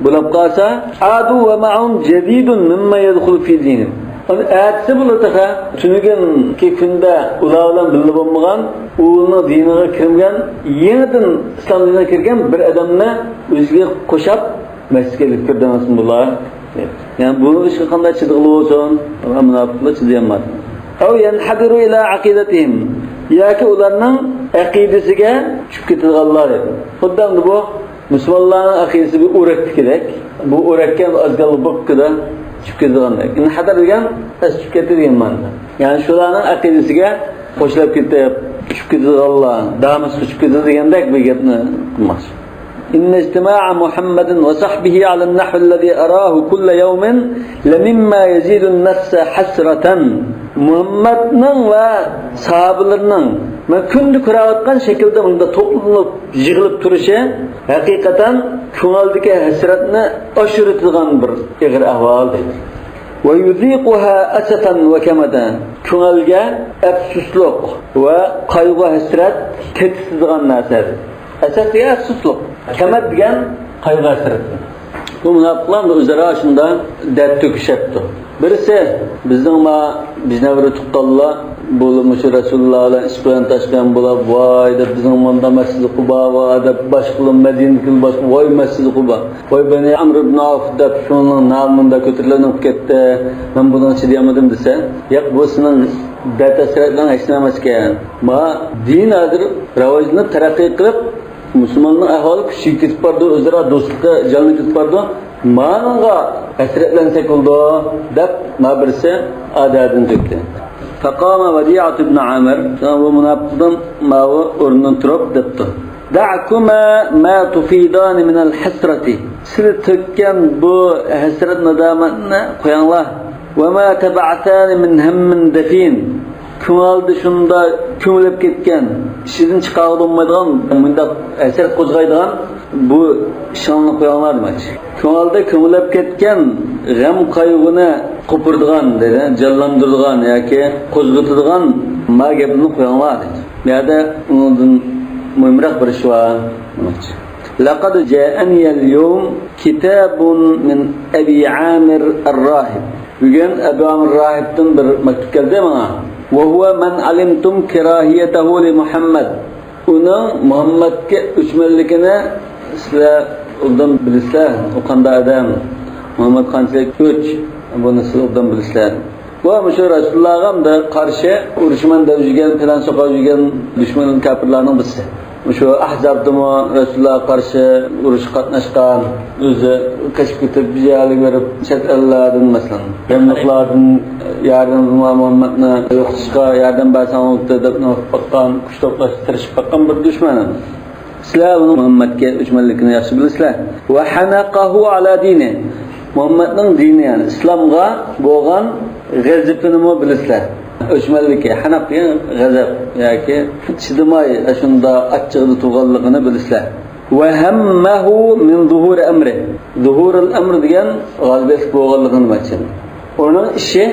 بولۇپ قالسا، عادوا ومعهم جديد ممن يدخل في دينهم. ئەتىسى بولۇر تېخى، تۈنۈگۈنكى كۈندە ئۇلار بىلەن بىللە بولمىغان، ئۇلارنىڭ دىنىغا كىرمىگەن، يېڭىدىن ئىسلام دىنىغا كىرگەن بىر ئادەمنى ئۆزىگە قوشاپ، مەسچىتكە ئېلىپ كىردى ئەمەسمۇ بۇلار؟ يەنى بۇ ئىشقا قانداق چىدىغىلى بولسۇن؟ مۇناپىقلار چىدىيالمايدۇ. أو ينحدروا إلى عقيدتهم، ياكى ئۇلارنىڭ ئەقىدىسىگە چۈشۈپ كېتىدىغانلار دەيدۇ. خۇددى ئەمدى بۇ مۇسۇلمانلارنىڭ ئەقىدىسى بىر ئورەكتىكىدەك. بۇ ئورەككە ئازگاللا بوپكىدا چۈشۈپ كېتىدىغاندەك. ئىنھەدەر دېگەن پەس چۈشۈپ كەتتى دېگەن مەنىدە. يەنى شۇلارنىڭ ئەقىدىسىگە قوشۇلۇپ كېتىپ، چۈشۈپ كېتىدىغانلار، دامىسقا چۈشۈپ كېتىدۇ دېگەندەك بىر گەپنى قىلماقچى. إن اجتماع محمد وصحبه على النحو الذي أراه كل يوم لمما يزيد النفس حسرة. مۇھەممەدنىڭ ۋە ساھابىلىرىنىڭ مەن كۈندە كۆرۈۋاتقان شەكىلدە مۇنداق توپلىنىپ، يىغىلىپ تۇرۇشى ھەقىقەتەن كۆڭۈلدىكى ھەسرەتنى ئاشۇرىدىغان بىر ئېغىر ئەھۋال دەيدۇ. ويذيقها أسفا وكمدا. كۆڭۈلگە ئەپسۇسلۇق ۋە قايغۇ-ھەسرەت تېتىتىدىغان نەرسە. ئەسەف دېگەن ئەپسۇسلۇق. كەمەت دېگەن قايغۇ-ھەسرەت. بۇ مۇناپىقلار ئۆزئارا شۇنداق دەرد تۆكۈشەپتۇ. بىرسى، بىزنىڭ ما بىزنەۋرە تۇغقانلار، بولۇپ مۇشۇ رەسۇلۇللا بىلەن ئىچ قويان تاشقان بولۇپ، ۋاي دەپ، بىزنىڭ مۇندا مەسجىدى قۇبا بار دەپ، باشقىلار مەدىنىدىكىلەر باشقا، ۋاي مەسجىدى قۇبا، ۋاي بەنى ئەمر ئىبن ئاۋف دەپ، شۇنىڭ نامى مۇندا كۆتۈرۈلۈپ كەتتى، مەن بۇنىڭغا چىدىيالمىدىم دېسە، ياق، بۇ سېنىڭ دەرد-ھەسرەتلىرىڭ ھېچ نېمە ئەمەسكەن. ما دىن ھازىر راۋاجلىنىپ، تەرەققىي قىلىپ، مۇسۇلماننىڭ ئەھۋالى كۈچىيىپ كېتىپ بارىدۇ، ئۆزئارا دوستلۇقى جانلىنىپ كېتىپ بارىدۇ. مانىڭغا ھەسرەتلەنسەك بولىدۇ، دەپ، ما بىرسى ئادەتىنى تۆكتى. فقام وديعة بن عامر، شۇڭا بۇ مۇناپىقتىن ماۋۇ ئورنىدىن تۇرۇپ دەپتۇ. دعكما ما تفيضان من الحسرة. سىلەر تۆككەن بۇ ھەسرەت نادامەتنى قويۇڭلار. وما تبعثان من هم دفين. كۆڭۈلدە شۇنداق كۆمۈلۈپ كەتكەن، ئىچىدىن چىقارغىلى بولمايدىغان، مۇنداق ھەسرەت قوزغايدىغان بۇ ئىشىڭلارنى قويۇڭلار دېمەكچى. كۆڭۈلدە كۆمۈلۈپ كەتكەن غەم-قايغۇنى قوپۇرىدىغان، دەيدۇ، جانلاندۇرىدىغان ياكى قوزغىتىدىغان ما گەپنى قويۇڭلار دەيدۇ. بۇ يەردە ئۇنىڭدىن مۇھىمراق بىر ئىش بار دېمەكچى. لقد جاءني اليوم كتاب من أبي عامر الراهب. بۈگۈن ئەبۇ ئامىر راھىبتىن بىر مەكتۇپ كەلدى ماڭا. وهو من علمتم كراهيته لمحمد. ئۇنىڭ مۇھەممەدكە ئۆچمەنلىكىنى سىلەر ئوبدان بىلىسىلەر. ئۇ قانداق ئادەم؟ مۇھەممەد قانچىلىك ئۆچ، بۇنى سىلەر ئوبدان بىلىسىلەر. بۇ مۇشۇ رەسۇلۇللاغا ئەمدى قارشى ئۇرۇشىمەن دەپ يۈرگەن، پىلان سوقۇپ يۈرگەن دۈشمەن كاپىرلارنىڭ بىرسى. مۇشۇ ئەھزابتىمۇ رەسۇلۇللاغا قارشى ئۇرۇشقا قاتناشقان، ئۆزى قېچىپ كېتىپ، بىر يەرلەرگە بېرىپ، چەت ئەللەردىن، مەسىلەن، يەملىكلاردىن ياردەم، مۇھەممەدنى يوقىتىشقا ياردەم بەرسەڭ بولۇپتۇ دەپ نېمە قىلىپ باققان، كۈچ توپلاشقا تىرىشىپ باققان بىر دۈشمەن. سىلەر ئۇنىڭ مۇھەممەدكە ئۆچمەنلىكىنى ياخشى بىلىسىلەر. وحنقه على دينه. مۇھەممەدنىڭ دىنى، يەنى ئىسلامغا بولغان غەزىپىنىمۇ بىلىسىلەر. ئۆچمەنلىكى، ھەنەق دېگەن غەزەپ ياكى چىدىماي، ئاشۇنداق ئاچچىقىدا تۇرغانلىقىنى بىلىسىلەر. وهمه من ظهور أمره. ظهور الأمر دېگەن غالىبىيەتلىك بولغانلىقىنى دېمەكچى. ئۇنىڭ ئىشى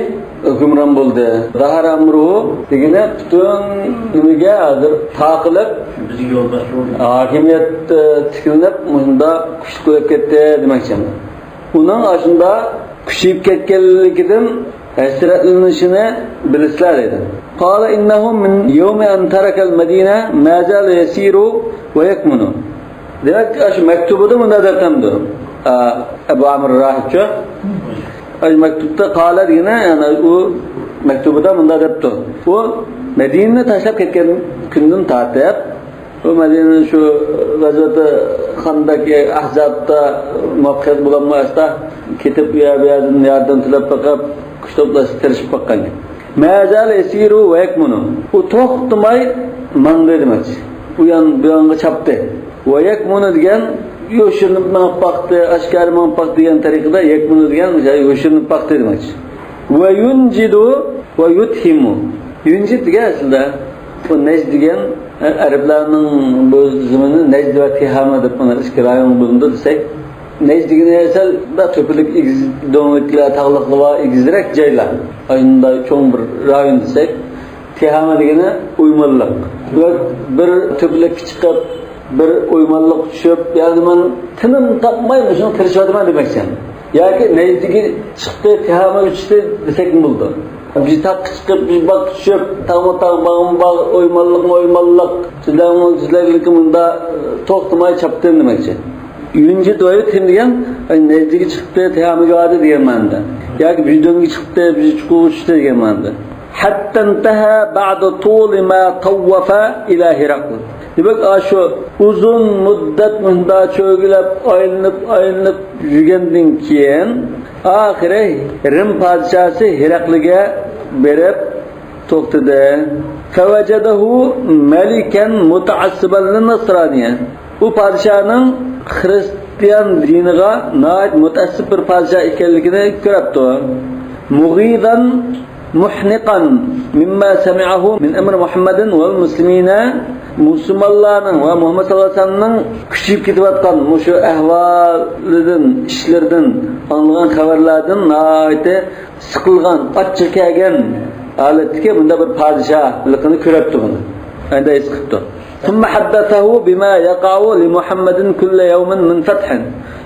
ھۆكۈمران بولدى. ظهر أمره دېگىنى پۈتۈن نېمىگە ھازىر تاقىلىپ، بىزگە يولداش بولدى. ھاكىمىيەت، ئە، تىكلىنىپ، مۇشۇنداق كۈچلۈك بولۇپ كەتتى دېمەكچى. ئۇنىڭ ئاشۇنداق كۈچىيىپ كەتكەنلىكىدىن ھەسرەتلىنىشىنى بىلىسىلەر دېدى. قال إنه من يوم أن ترك المدينة ما زال يسير ويكمن. دېمەك، ئاشۇ مەكتۇبىدا مۇنداق دەپتىمدۇ. ئا، ئەبۇ ئامىر راھىبچۇ؟ ئاشۇ مەكتۇبتا قال دېگىنى، يەنى ئۇ مەكتۇبىدا مۇنداق دەپتۇ. ئۇ مەدىنىنى تاشلاپ كەتكەن كۈندىن تارتىپ، بۇ مەدىنىنى شۇ غەزۋەتى خەندەك، ئەھزابتا مۇۋەپپەقىيەت بولالماي ئاستا كېتىپ، ئۇ يەر بۇ يەردىن ياردەم تىلەپ بېقىپ، كۈچ توپلاشقا تىرىشىپ باققان گەپ. ما زال يسير ويكمن. ئۇ توختىماي ماڭدى دېمەكچى. ئۇ يان بۇ يانغا چاپتى. ويكمن دېگەن يوشۇرۇنۇپ مېڭىپ باقتى، ئاشكارا مېڭىپ باقتى دېگەن تەرىقىدە، يكمن دېگەن يوشۇرۇنۇپ باقتى دېمەكچى. وينجد ويتهم. يۇنجىد دېگەن ئەسلىدە، بۇ نەجد دېگەن، ئە، ئەرەبلەرنىڭ بۇ زېمىنى نەجد ۋە تىھامە دەپ مانا ئىككى رايونغا بۆلۈنىدۇ دېسەك، نەجد دېگىنى سەل بىر تۆپىلىك ئېگىز، دۆڭلۈكلەر، تاغلىقلار، ئېگىزرەك جايلار. ئاشۇنداق چوڭ بىر رايون دېسەك، تىھامە دېگىنى ئويمانلىق. بىر، بىر تۆپىلىككە چىقىپ، بىر ئويمانلىققا چۈشۈپ، يەنى مەن تىنىم تاپماي مۇشۇنى تىرىشىۋاتىمەن دېمەكچى. ياكى نەجدىگە چىقتى، تىھامىگە چۈشتى دېسەكمۇ بولىدۇ. بىر تاغقا چىقىپ، بىر باغقا چۈشۈپ، تاغمۇ تاغ، باغمۇ باغ، ئويمانلىقمۇ ئويمانلىق، جۈزلەنمۇ جۈزلەنلىكى مۇندا، ئە، توختىماي چاپتىن دېمەكچى. يۇنجىد ۋە يۇتھىم دېگەن، ئەي، نەجدىگە چىقتى، تىھامىگە باردى دېگەن مەنىدە. ياكى بىر دۆڭگە چىقتى، بىر چوققىغا چۈشتى دېگەن مەنىدە. حتى انتهى بعد طول ما طوف إلى هرقل. دېمەك، ئاشۇ ئۇزۇن مۇددەت مۇندا چۆگىلەپ، ئايلىنىپ، ئايلىنىپ يۈرگەندىن كېيىن، ئاخىرى رىم پادىشاسى ھېرەقلىگە بېرىپ توختىدى. فوجده ملكا متعصبا للنصرانية. بۇ پادىشاھنىڭ خىرىستىيان دىنىغا ناھايىتى مۇتەئەسسىپ بىر پادىشاھ ئىكەنلىكىنى كۆرۈپتۇ. مۇغىزەن مۇھنىقەن مىمما سەمىئەھۇ مىن ئەمرى مۇھەممەدىن ۋەل مۇسلىمىنە، مۇسۇلمانلارنىڭ ۋە مۇھەممەد ساللاللاھۇ ئەلەيھى ۋەسەللەمنىڭ كۈچىيىپ كېتىۋاتقان مۇشۇ ئەھۋالىدىن، ئىشلىرىدىن ئاڭلىغان خەۋەرلەردىن ناھايىتى سىقىلغان، ئاچچىقى كەلگەن ھالەتتىكى بۇنداق بىر پادىشاھلىقىنى كۆرۈپتۇ بۇنى. ئەندى ھېس قىپتۇ. ثم حدثه بما يقع لمحمد كل يوم من فتح.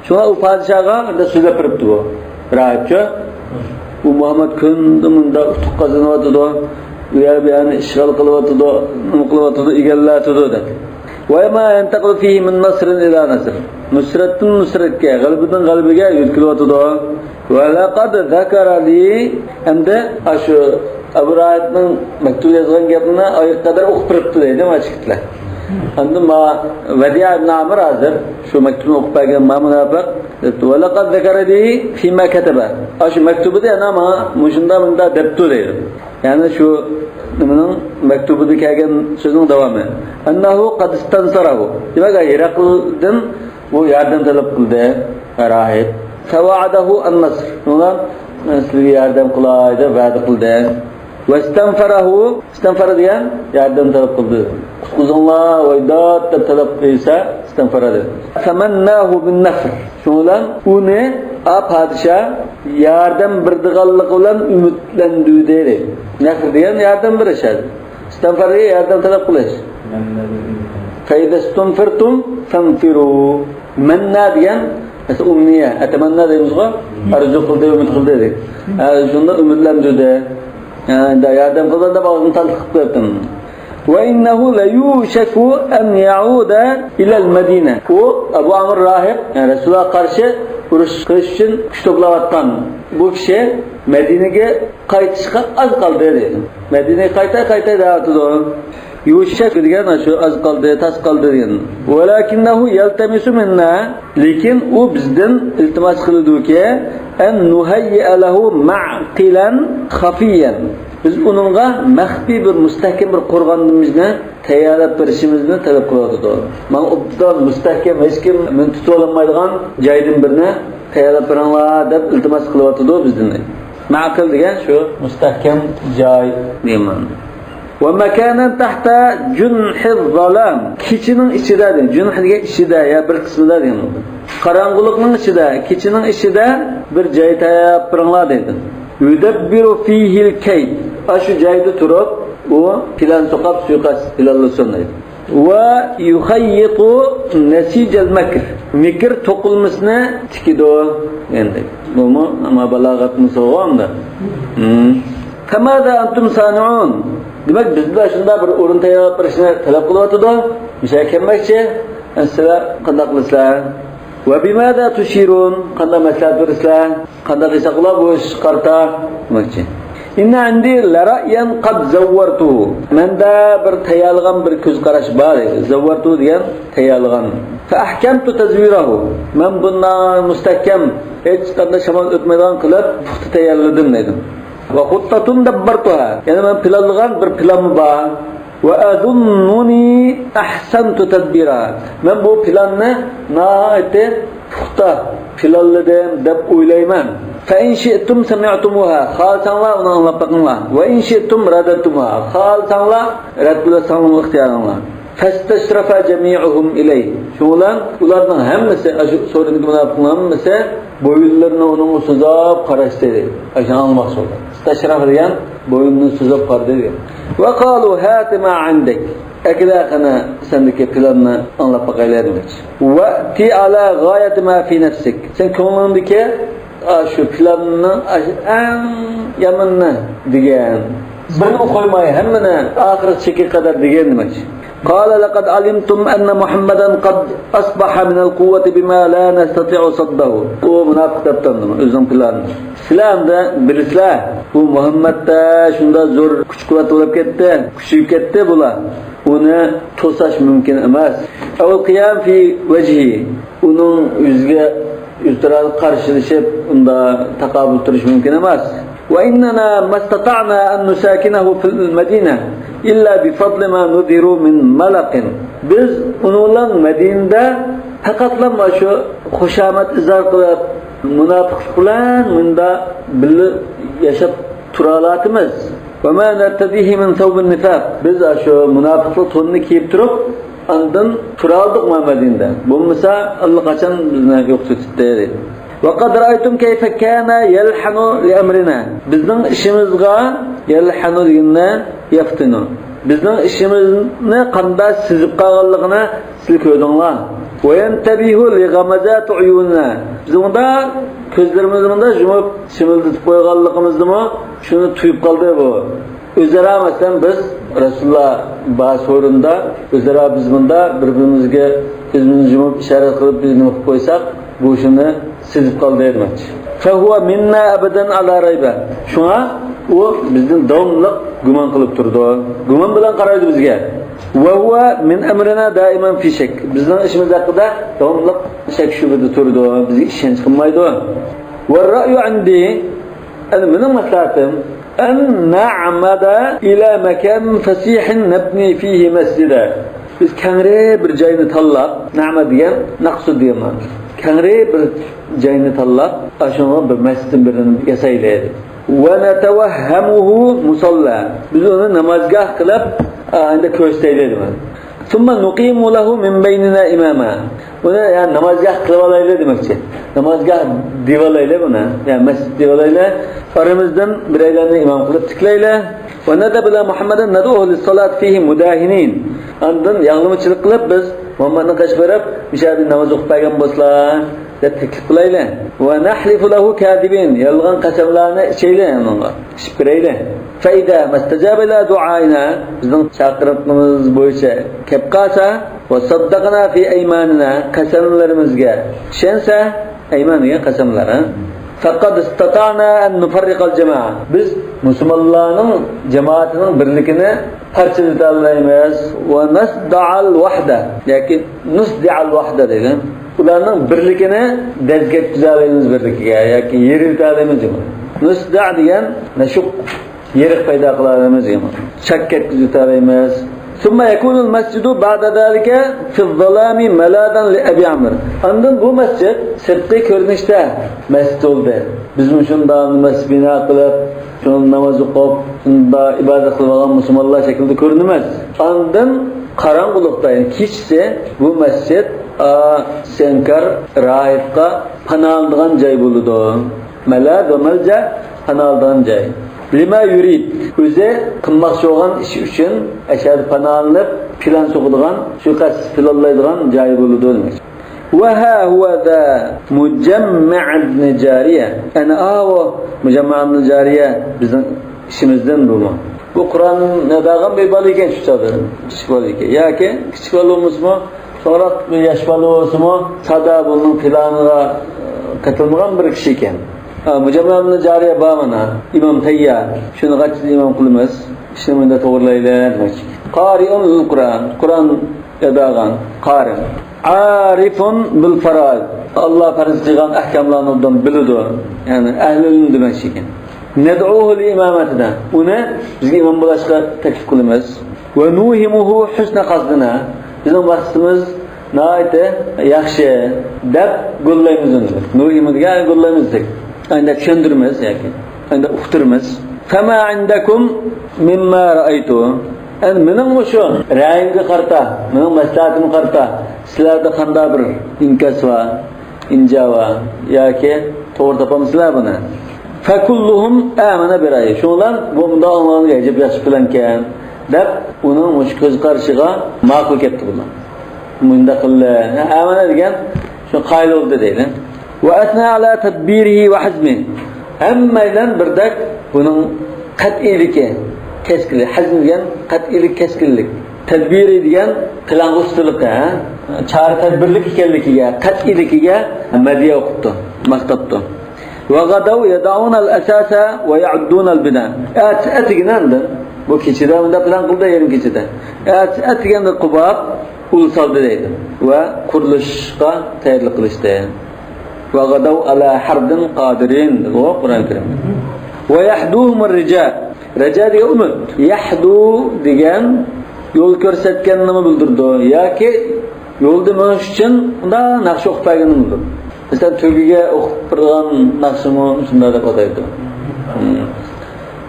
شۇڭا ئۇ پادىشاھقا ئەندى سۆزلەپ بېرىپتۇ بۇ. راھىبچە. بۇ مۇھەممەد كۈندە مۇنداق ئۇتۇق قازىنىۋاتىدۇ. ئۇ يەر بۇ يەرنى ئىشغال قىلىۋاتىدۇ، نېمە قىلىۋاتىدۇ، ئىگىلەۋاتىدۇ دەپ. وما ينتقل فيه من نصر إلى نصر. نۇسرەتتىن نۇسرەتكە، غەلىبىدىن غەلىبىگە يۆتكىلىۋاتىدۇ. ولقد ذكر لي، ئەمدى ئاشۇ ئەبۇ راھىبنىڭ مەكتۇپ يازغان گەپنى ئايىغى قەدەر ئوقۇپ بېرىپتۇ دەيدۇ مانا چىقىتلار. ئاندىن ما ۋەدىئە ئىبن ئامىر ھازىر شۇ مەكتۇپنى ئوقۇپ بەرگەن ما مۇناپىق دەپتۇ. ولقد ذكر لي فيما كتب. ئاشۇ مەكتۇبىدا يەنە ماڭا مۇشۇنداق مۇنداق دەپتۇ دەيدۇ. يەنى شۇ نېمىنىڭ مەكتۇبىدا كەلگەن سۆزنىڭ داۋامى. أنه قد استنصره. دېمەك، ھېرەقلدىن ئۇ ياردەم تەلەپ قىلدى، راھىب. فوعده النصر. شۇڭا، مەن سىلەرگە ياردەم قىلاي دەپ ۋەدە قىلدى. واستنفره. ئىستىنفار دېگەن ياردەم تەلەپ قىلدى. قۇتقۇزۇڭلار، ۋايدات دەپ تەلەپ قىلسا، ئىستىنفار دەيدۇ. فمناه بالنفر. شۇنىڭ بىلەن ئۇنى، ئا، پادىشاھ ياردەم بېرىدىغانلىقى بىلەن ئۈمىدلەندۈردى. نەفر دېگەن ياردەم بېرىش ھەدە. ئىستىنفارغا ياردەم تەلەپ قىلىش. فإذا استنفرتم فانفروا. مەننا دېگەن، مەسىلەن، ئۇمنىيە، ئەتەمەننا دەيمىزغۇ، ئارزۇ قىلدى، ئۈمىد قىلدى دېدى. ھە، شۇنداق ئۈمىدلەندۈردى. ھە، ياردەم قىلىدۇ دەپ ئاغزىنى تاتلىق قىلىپ قويۇپتۇ. وإنه ليوشك أن يعود إلى المدينة. ئۇ، ئەبۇ ئامىر راھىب، يەنى رەسۇلۇللاھقا قارشى ئۇرۇش قىلىش ئۈچۈن كۈچ توپلاۋاتقان بۇ كىشى مەدىنىگە قايتىشقا ئاز قالدى دەيدۇ. مەدىنىگە قايتاي، قايتاي دەۋاتىدۇ. يۇشەك دېگەن شۇ ئاز قالدى، تاس قالدى دېگەن. ولكنه يلتمس منا، لېكىن ئۇ بىزدىن ئىلتىماس قىلىدۇكى، أن نهيئ له معقلا خفيا. بىز ئۇنىڭغا مەخپىي بىر مۇستەھكەم بىر قورغىنىمىزنى تەييارلاپ بېرىشىمىزنى تەلەپ قىلىۋاتىدۇ. ماڭا ئوبدان مۇستەھكەم، ھېچكىم مېنى تۇتۇۋالالمايدىغان جايدىن بىرنى تەييارلاپ بېرىڭلار دەپ ئىلتىماس قىلىۋاتىدۇ بىزدىن. مەقىل دېگەن شۇ مۇستەھكەم جاي دېگەن مەنىدە. ومكانا تحت جنح الظلام. كېچىنىڭ ئىچىدە دېگەن. جۇنھ دېگەن ئىچىدە يا بىر قىسمىدا دېگەن بولىدۇ. قاراڭغۇلۇقنىڭ ئىچىدە، كېچىنىڭ ئىچىدە بىر جاي تەييارلاپ بېرىڭلار دەيدۇ. يدبر فيه الكيد. ئاشۇ جايدا تۇرۇپ، ئۇ پىلان سوقاپ سۇيىقەست پىلانلىسۇن دەيدۇ. ويخيط نسيج المكر. مىكىر توقۇلمىسىنى تىكىدۇ. ئەمدى بۇمۇ ئەمما بالاغەتمۇ سوغۇ ئەمدى. فماذا أنتم صانعون؟ دېمەك، بىزدە شۇنداق بىر ئورۇن تەييارلاپ بېرىشنى تەلەپ قىلىۋاتىدۇ. مۇشۇ يەرگە كەلمەكچى. سىلەر قانداق قىلىسىلەر؟ وبماذا تشيرون؟ قانداق مەسلىھەت بېرىسىلەر؟ قانداق دېسەك بولا بۇ ئىشقا قارىتا دېمەكچى. إن عندي لرأيا قد زورته. مەندە بىر تەييارلىغان بىر كۆز قاراش بار. زورته دېگەن تەييارلىغان. فأحكمت تزويره. مەن بۇنى مۇستەھكەم، ھېچقانداق شامال ئۆتمەيدىغان قىلىپ پۇختا تەييارلىدىم دەيدۇ. وخطة دبرتها. يەنى مەن پىلانلىغان بىر پىلانمۇ بار. وأظنني أحسنت تدبيرها. مەن بۇ پىلاننى ناھايىتى پۇختا پىلانلىدىم دەپ ئويلايمەن. فإن شئتم سمعتموها. خالىساڭلار ئۇنى ئاڭلاپ بېقىڭلار. وإن شئتم رددتموها. خالىساڭلار رەت قىلىۋەتسەڭلارمۇ ئىختىيارىڭلار. فاستشرف جميعهم إليه. شۇنىڭ بىلەن ئۇلارنىڭ ھەممىسى، ئاشۇ سورۇندىكى مۇناپىقنىڭ ھەممىسى بويۇنلىرىنى ئۇنىڭغا سوزۇپ قاراشتى. ئاشۇنى ئاڭلىماقچى بولدى. استشرف دېگەن بوينىنى سوزۇپ قارىدى دېگەن. وقالوا هات ما عندك. ئەكېلە قېنى سەندىكى پىلاننى ئاڭلاپ باقايلى دېمەكچى. وأت على غاية ما في نفسك. سەن كۆڭلۈڭدىكى ئاشۇ پىلاننىڭ ئاشۇ ئەڭ يامىنىنى دېگەن. بىرنىمۇ قويماي، ھەممىنى ئاخىرى چېكىگە قەدەر دېگەن دېمەكچى. قال لقد علمتم أن محمدا قد أصبح من القوة بما لا نستطيع صده. ئۇ مۇناپىق دەپتۇ ئۆزىنىڭ پىلانىنى. سىلەر ئەمدى بىلىسىلەر، بۇ مۇھەممەدتە شۇنداق زور كۈچ-قۇۋۋەت بولۇپ كەتتى، كۈچىيىپ كەتتى بۇلار. ئۇنى توساش مۇمكىن ئەمەس. أو القيام في وجهه. ئۇنىڭ يۈزىگە يۈز تۇرا قارشىلىشىپ، ئۇنداق تاقابىل تۇرۇش مۇمكىن ئەمەس. وإننا ما استطعنا أن نساكنه في المدينة إلا بفضل ما نذر من ملق. بىز ئۇنىڭ بىلەن مەدىنىدە پەقەتلا مانا شۇ خۇشامەت ئىزھار قىلىپ، مۇناپىقلىق بىلەن مۇندا بىللە ياشاپ تۇرالاتىمىز. وما نرتديه من ثوب النفاق. بىز شۇ مۇناپىقلىق تونىنى كىيىپ تۇرۇپ، ئاندىن تۇرالدۇق مانا مەدىنىدە. بولمىسا، ئاللىقاچان بىزنى يوقىتىۋېتىپتى، دەيدۇ. وقد رأيتم كيف كان يلحن لأمرنا. بىزنىڭ ئىشىمىزغا يەلھەنۇ دېگەندە يەفتىنۇ. بىزنىڭ ئىشىمىزنى قانداق سېزىپ قالغانلىقىنى سىلەر كۆردۈڭلار. وينتبه لغمزات عيوننا. بىز ئۇندا كۆزلىرىمىزنى مۇنداق يۇمۇپ، چىمىلدىتىپ قويغانلىقىمىزنىمۇ شۇنى تۇيۇپ قالدى بۇ. ئۆزئارا، مەسىلەن، بىز رەسۇلۇللا بار سورۇندا ئۆزئارا بىز مۇندا بىر-بىرىمىزگە كۆزىمىزنى يۇمۇپ ئىشارە قىلىپ بىر نېمە قىلىپ قويساق، بۇ شۇنى سېزىپ قالدى دېمەكچى. فهو منا أبدا على ريبة. شۇڭا ئۇ بىزدىن داۋاملىق گۇمان قىلىپ تۇرىدۇ. گۇمان بىلەن قارايدۇ بىزگە. وهو من أمرنا دائما في شك. بىزنىڭ ئىشىمىز ھەققىدە داۋاملىق شەك-شۈبھىدە تۇرىدۇ. بىزگە ئىشەنچ قىلمايدۇ. والرأي عندي، ئەنە مېنىڭ مەسلىھەتىم، أن نعمد إلى مكان فسيح نبني فيه مسجدا. بىز كەڭرى بىر جاينى تاللاپ، نەمەد دېگەن ناقسۇ دېگەن مانا. كەڭرى بىر جاينى تاللاپ، ئاشۇڭا بىر مەسچىتتىن بىرىنى ياسايلى. ونتوهمه مصلى. بىز ئۇنى نامازگاھ قىلىپ، ئا، ئەندە كۆرسىتەيلى دېمەن. ثم نقيم له من بيننا إماما. بۇنى، يەنى، نامازگاھ قىلىۋالايلى دېمەكچى. نامازگاھ دېۋالايلى بۇنى. يەنى مەسچىت دېۋالايلى. ئارىمىزدىن بىرەيلەننى ئىمام قىلىپ تىكلەيلى. ونذهب إلى محمد ندعوه للصلاة فيه مداهنين. ئاندىن ياغلىمىچىلىق قىلىپ بىز مۇھەممەدنىڭ قېشىغا بېرىپ، مۇشۇ يەردە ناماز ئوقۇپ بەرگەن بولسىلا، دەپ تەكلىپ قىلايلى. ونحلف له كاذبين. يالغان قەسەملەرنى ئىچەيلى ئۇنىڭغا. ئىچىپ بېرەيلى. فإذا ما استجاب إلى دعائنا، بىزنىڭ چاقىرىقىمىز بويىچە كەپ قالسا، وصدقنا في أيماننا، قەسەملىرىمىزگە ئىشەنسە، ئەيمان دېگەن قەسەملەر، ھە؟ فقد استطعنا أن نفرق الجماعة. بىز مۇسۇلمانلارنىڭ جامائىتىنىڭ بىرلىكىنى پارچىلىتالايمىز. ونصدع الوحدة، ياكى نصدع الوحدة دېگەن. ئۇلارنىڭ بىرلىكىنى دەز كەتكۈزەلەيمىز بىرلىكىگە، ياكى يېرىۋېتەلەيمىز دېگەن. نصدع دېگەن نەشۇق، يېرىق پەيدا قىلالايمىز دېگەن. شەك كەتكۈزۈۋېتەلەيمىز. ثم يكون المسجد بعد ذلك في الظلام ملاذا لأبي عمرو. ئاندىن بۇ مەسچىت سىرتقى كۆرۈنۈشتە مەسچىت بولدى. بىزمۇ شۇنداق مەسچىت بىنا قىلىپ، شۇنىڭدا ناماز ئوقۇپ، شۇندا ئىبادەت قىلىۋالغان مۇسۇلمانلار شەكلىدە كۆرۈنىمىز. ئاندىن قاراڭغۇلۇقتا، يەنى كېچىسى بۇ مەسچىت، ئا، سەنكار راھىبقا پاناھلىنىدىغان جاي بولىدۇ. مەلاذ ۋە مەلجە، پاناھلىنىدىغان جاي. لما يريد، ئۆزى قىلماقچى بولغان ئىشى ئۈچۈن ئەشەدە پاناھلىنىپ، پىلان سوقىدىغان، سۇيىقەست پىلانلايدىغان جاي بولىدۇ دېمەكچى. وها هو ذا مجمع بن جارية. ئەنە ئاۋۇ مۇجەممە ئىبنى جارىيە بىزنىڭ ئىشىمىزدىن بۇمۇ. بۇ قۇرئان ياداغان بىر بالا ئىكەن، شۇ چاغدا كىچىك بالا ئىكەن. ياكى كىچىك بالا بولمىسىمۇ، سوراق بىر ياش بالا بولسىمۇ، سادا بۇنىڭ پىلانىغا، ئە، قېتىلمىغان بىر كىشى ئىكەن. ھە، مۇجەممە ئىبنى جارىيە بار مانا، ئىمام تەييار. شۇنى قاچىدا ئىمام قىلىمىز. ئىشنى مۇنداق توغرىلايلى دېمەكچى. قارئون لىل قۇرئان. قۇرئان ياداغان. قارى. عارف بالفرائض. ئاللا پەرز قىلغان ئەھكاملارنى ئوبدان بىلىدۇ. يەنى ئەھلىدىن دېمەكچى ئىكەن. ندعوه لإمامتنا. ئۇنى بىزگە ئىمام بولۇشقا تەكلىپ قىلىمىز. ونوهمه حسن قصدنا. بىزنىڭ مەقسىتىمىز ناھايىتى ياخشى دەپ گوللايمىز ئۇنى. نوھىمۇ دېگەن گوللايمىز دېدۇق. ئەندە چۈشەندۈرىمىز ياكى ئەندە ئۇقتۇرىمىز. فما عندكم مما رأيت. ئەندى مېنىڭ مۇشۇ رەيىمگە قارىتا، مېنىڭ مەسلىھەتىمگە قارىتا سىلەردە قانداق بىر ئىنكاس بار، ئىنجا بار ياكى توغرا تاپامسىلەر بۇنى؟ فكلهم آمن برأيه. شۇنىڭ بىلەن بۇ مۇنداق ئاڭلىغانغا ئەجەب ياخشى پىلانكەن دەپ ئۇنىڭ مۇشۇ كۆز قارىشىغا ماقۇل كەپتۇ بۇلار. مۇنداق قىلدى. ئامەنە دېگەن شۇ قايىل بولدى دەيدۇ. وأثنى على تدبيره وحزمه. ھەممەيلەن بىردەك بۇنىڭ قەتئىيلىكى، كەسكىنلىك، ھەزم دېگەن قەتئىيلىك، كەسكىنلىك. تەدبىرى دېگەن پىلانغا ئۇستىلىقى، ھە؟ چارە تەدبىرلىك ئىكەنلىكىگە، قەتئىيلىكىگە مەدھىيە ئوقۇپتۇ، ماختاپتۇ. وغدوا يضعون الأساس ويعدون البناء. ئەتىسى ئەتىگىنە ئەمدى بۇ كېچىدە مۇنداق پىلان قىلدى، يېرىم كېچىدە. ئەتىسى ئەتىگەندە قوپۇپ ئۇل سالدى دەيدۇ. ۋە قۇرۇلۇشقا تەييارلىق قىلىشتى. وغدوا على حرد قادرين دېدى قۇرئان كەرىم. ويحدوهم الرجاء. رەجا دېگەن ئۈمىد. يەھدۇ دېگەن يول كۆرسەتكەننىمۇ بىلدۈرىدۇ ياكى يولدا مېڭىش ئۈچۈن ئۇنداق ناخشا ئوقۇپ بەرگەننى بىلدۈرىدۇ. مەسىلەن، تۆگىگە ئوقۇپ بېرىدىغان ناخشىمۇ شۇنداق دەپ ئاتايدۇ.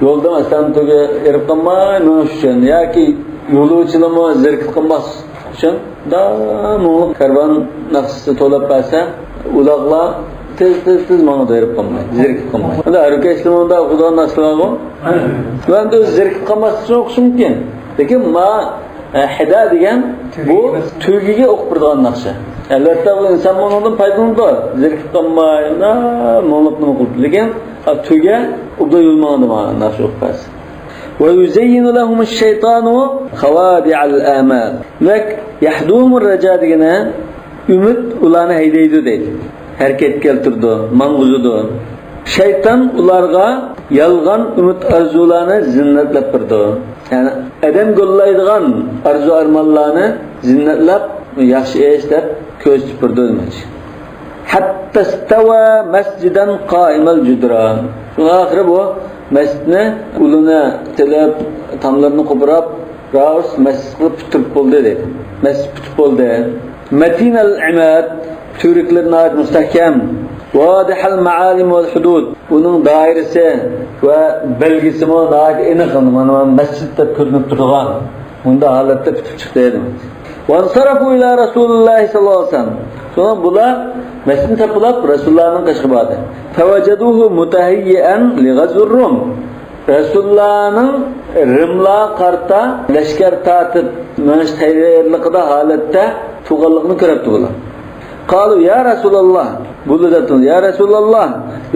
يولدا، مەسىلەن، تۆگە ئېرىپ قالماي مېڭىش ئۈچۈن ياكى يولۇچىلارمۇ زېرىكىپ قالماس ئۈچۈن، داۋاملىق كارۋان ناخشىسى توۋلاپ بەرسە، ئۇلاغلار تېز، تېز، تېز ماڭىدۇ، ھېرىپ قالماي، زېرىكىپ قالماي. ئەمدى ھەر كەسلىمۇ ئۇنداق ئوقۇيدىغان ناخشىلارغۇ. ھە. مەن ئۆزى زېرىكىپ قالماسلىقى ئۈچۈن ئوقۇشى مۇمكىن. لېكىن ما، ئە، ھىدا دېگەن بۇ تۆگىگە ئوقۇپ بېرىدىغان ناخشا. ئەلۋەتتە، بۇ ئىنسان بۇنىڭدىن پايدىلىنىدۇ. زېرىكىپ قالماي، مۇڭلۇق نېمە قىلىپ. لېكىن، ئا، تۆگە ئوبدان يول ماڭىدۇ، مانا ناخشا ئوقۇپ بەرسە. ويزين لهم الشيطان خوادع الآمال. دېمەك، يهدهم الرجاء دېگىنى ئۈمىد ئۇلارنى ھەيدەيدۇ دەيدۇ. ھەرىكەتكە كەلتۈرىدۇ، ماڭغۇزىدۇ. شەيتان ئۇلارغا يالغان ئۈمىد ئارزۇلارنى زىننەتلەپ بېرىدۇ. يەنى ئادەم گوللايدىغان ئارزۇ ئارمانلارنى زىننەتلەپ، ياخشى ئىش دەپ كۆرسىتىپ بېرىدۇ دېمەكچى. حتى استوى مسجدا قائم الجدران. شۇڭا ئاخىرى بۇ مەسچىتنى ئۇلىنى تېلىپ، تاملىرىنى قوپۇراپ، راۋۇس مەسچىت قىلىپ پۈتتۈرۈپ بولدى دەيدۇ. مەسچىت پۈتۈپ بولدى. متين العماد، تۈۋرۈكلىرى ناھايىتى مۇستەھكەم. واضح المعالم والحدود، ئۇنىڭ دائىرىسى ۋە بەلگىسىمۇ ناھايىتى ئېنىق، مانا مەسچىت دەپ كۆرۈنۈپ تۇرىدىغان. بۇنداق ھالەتتە پۈتۈپ چىقتى دېمەكچى. وانصرفوا إلى رسول الله صلى الله عليه وسلم. شۇڭا بۇلار مەسچىتنى تاپىلاپ رەسۇلۇللانىڭ قېشىغا باردى. فوجدوه متهيئا لغزو الروم. رەسۇلۇللانىڭ رىملارغا قارىتا لەشكەر تارتىپ مېڭىش تەييارلىقىدا ھالەتتە تۇرغانلىقىنى كۆرۈپتۇ بۇلار. قالوا يا رسول الله، بۇلار دەپتۇ، يا رسول الله،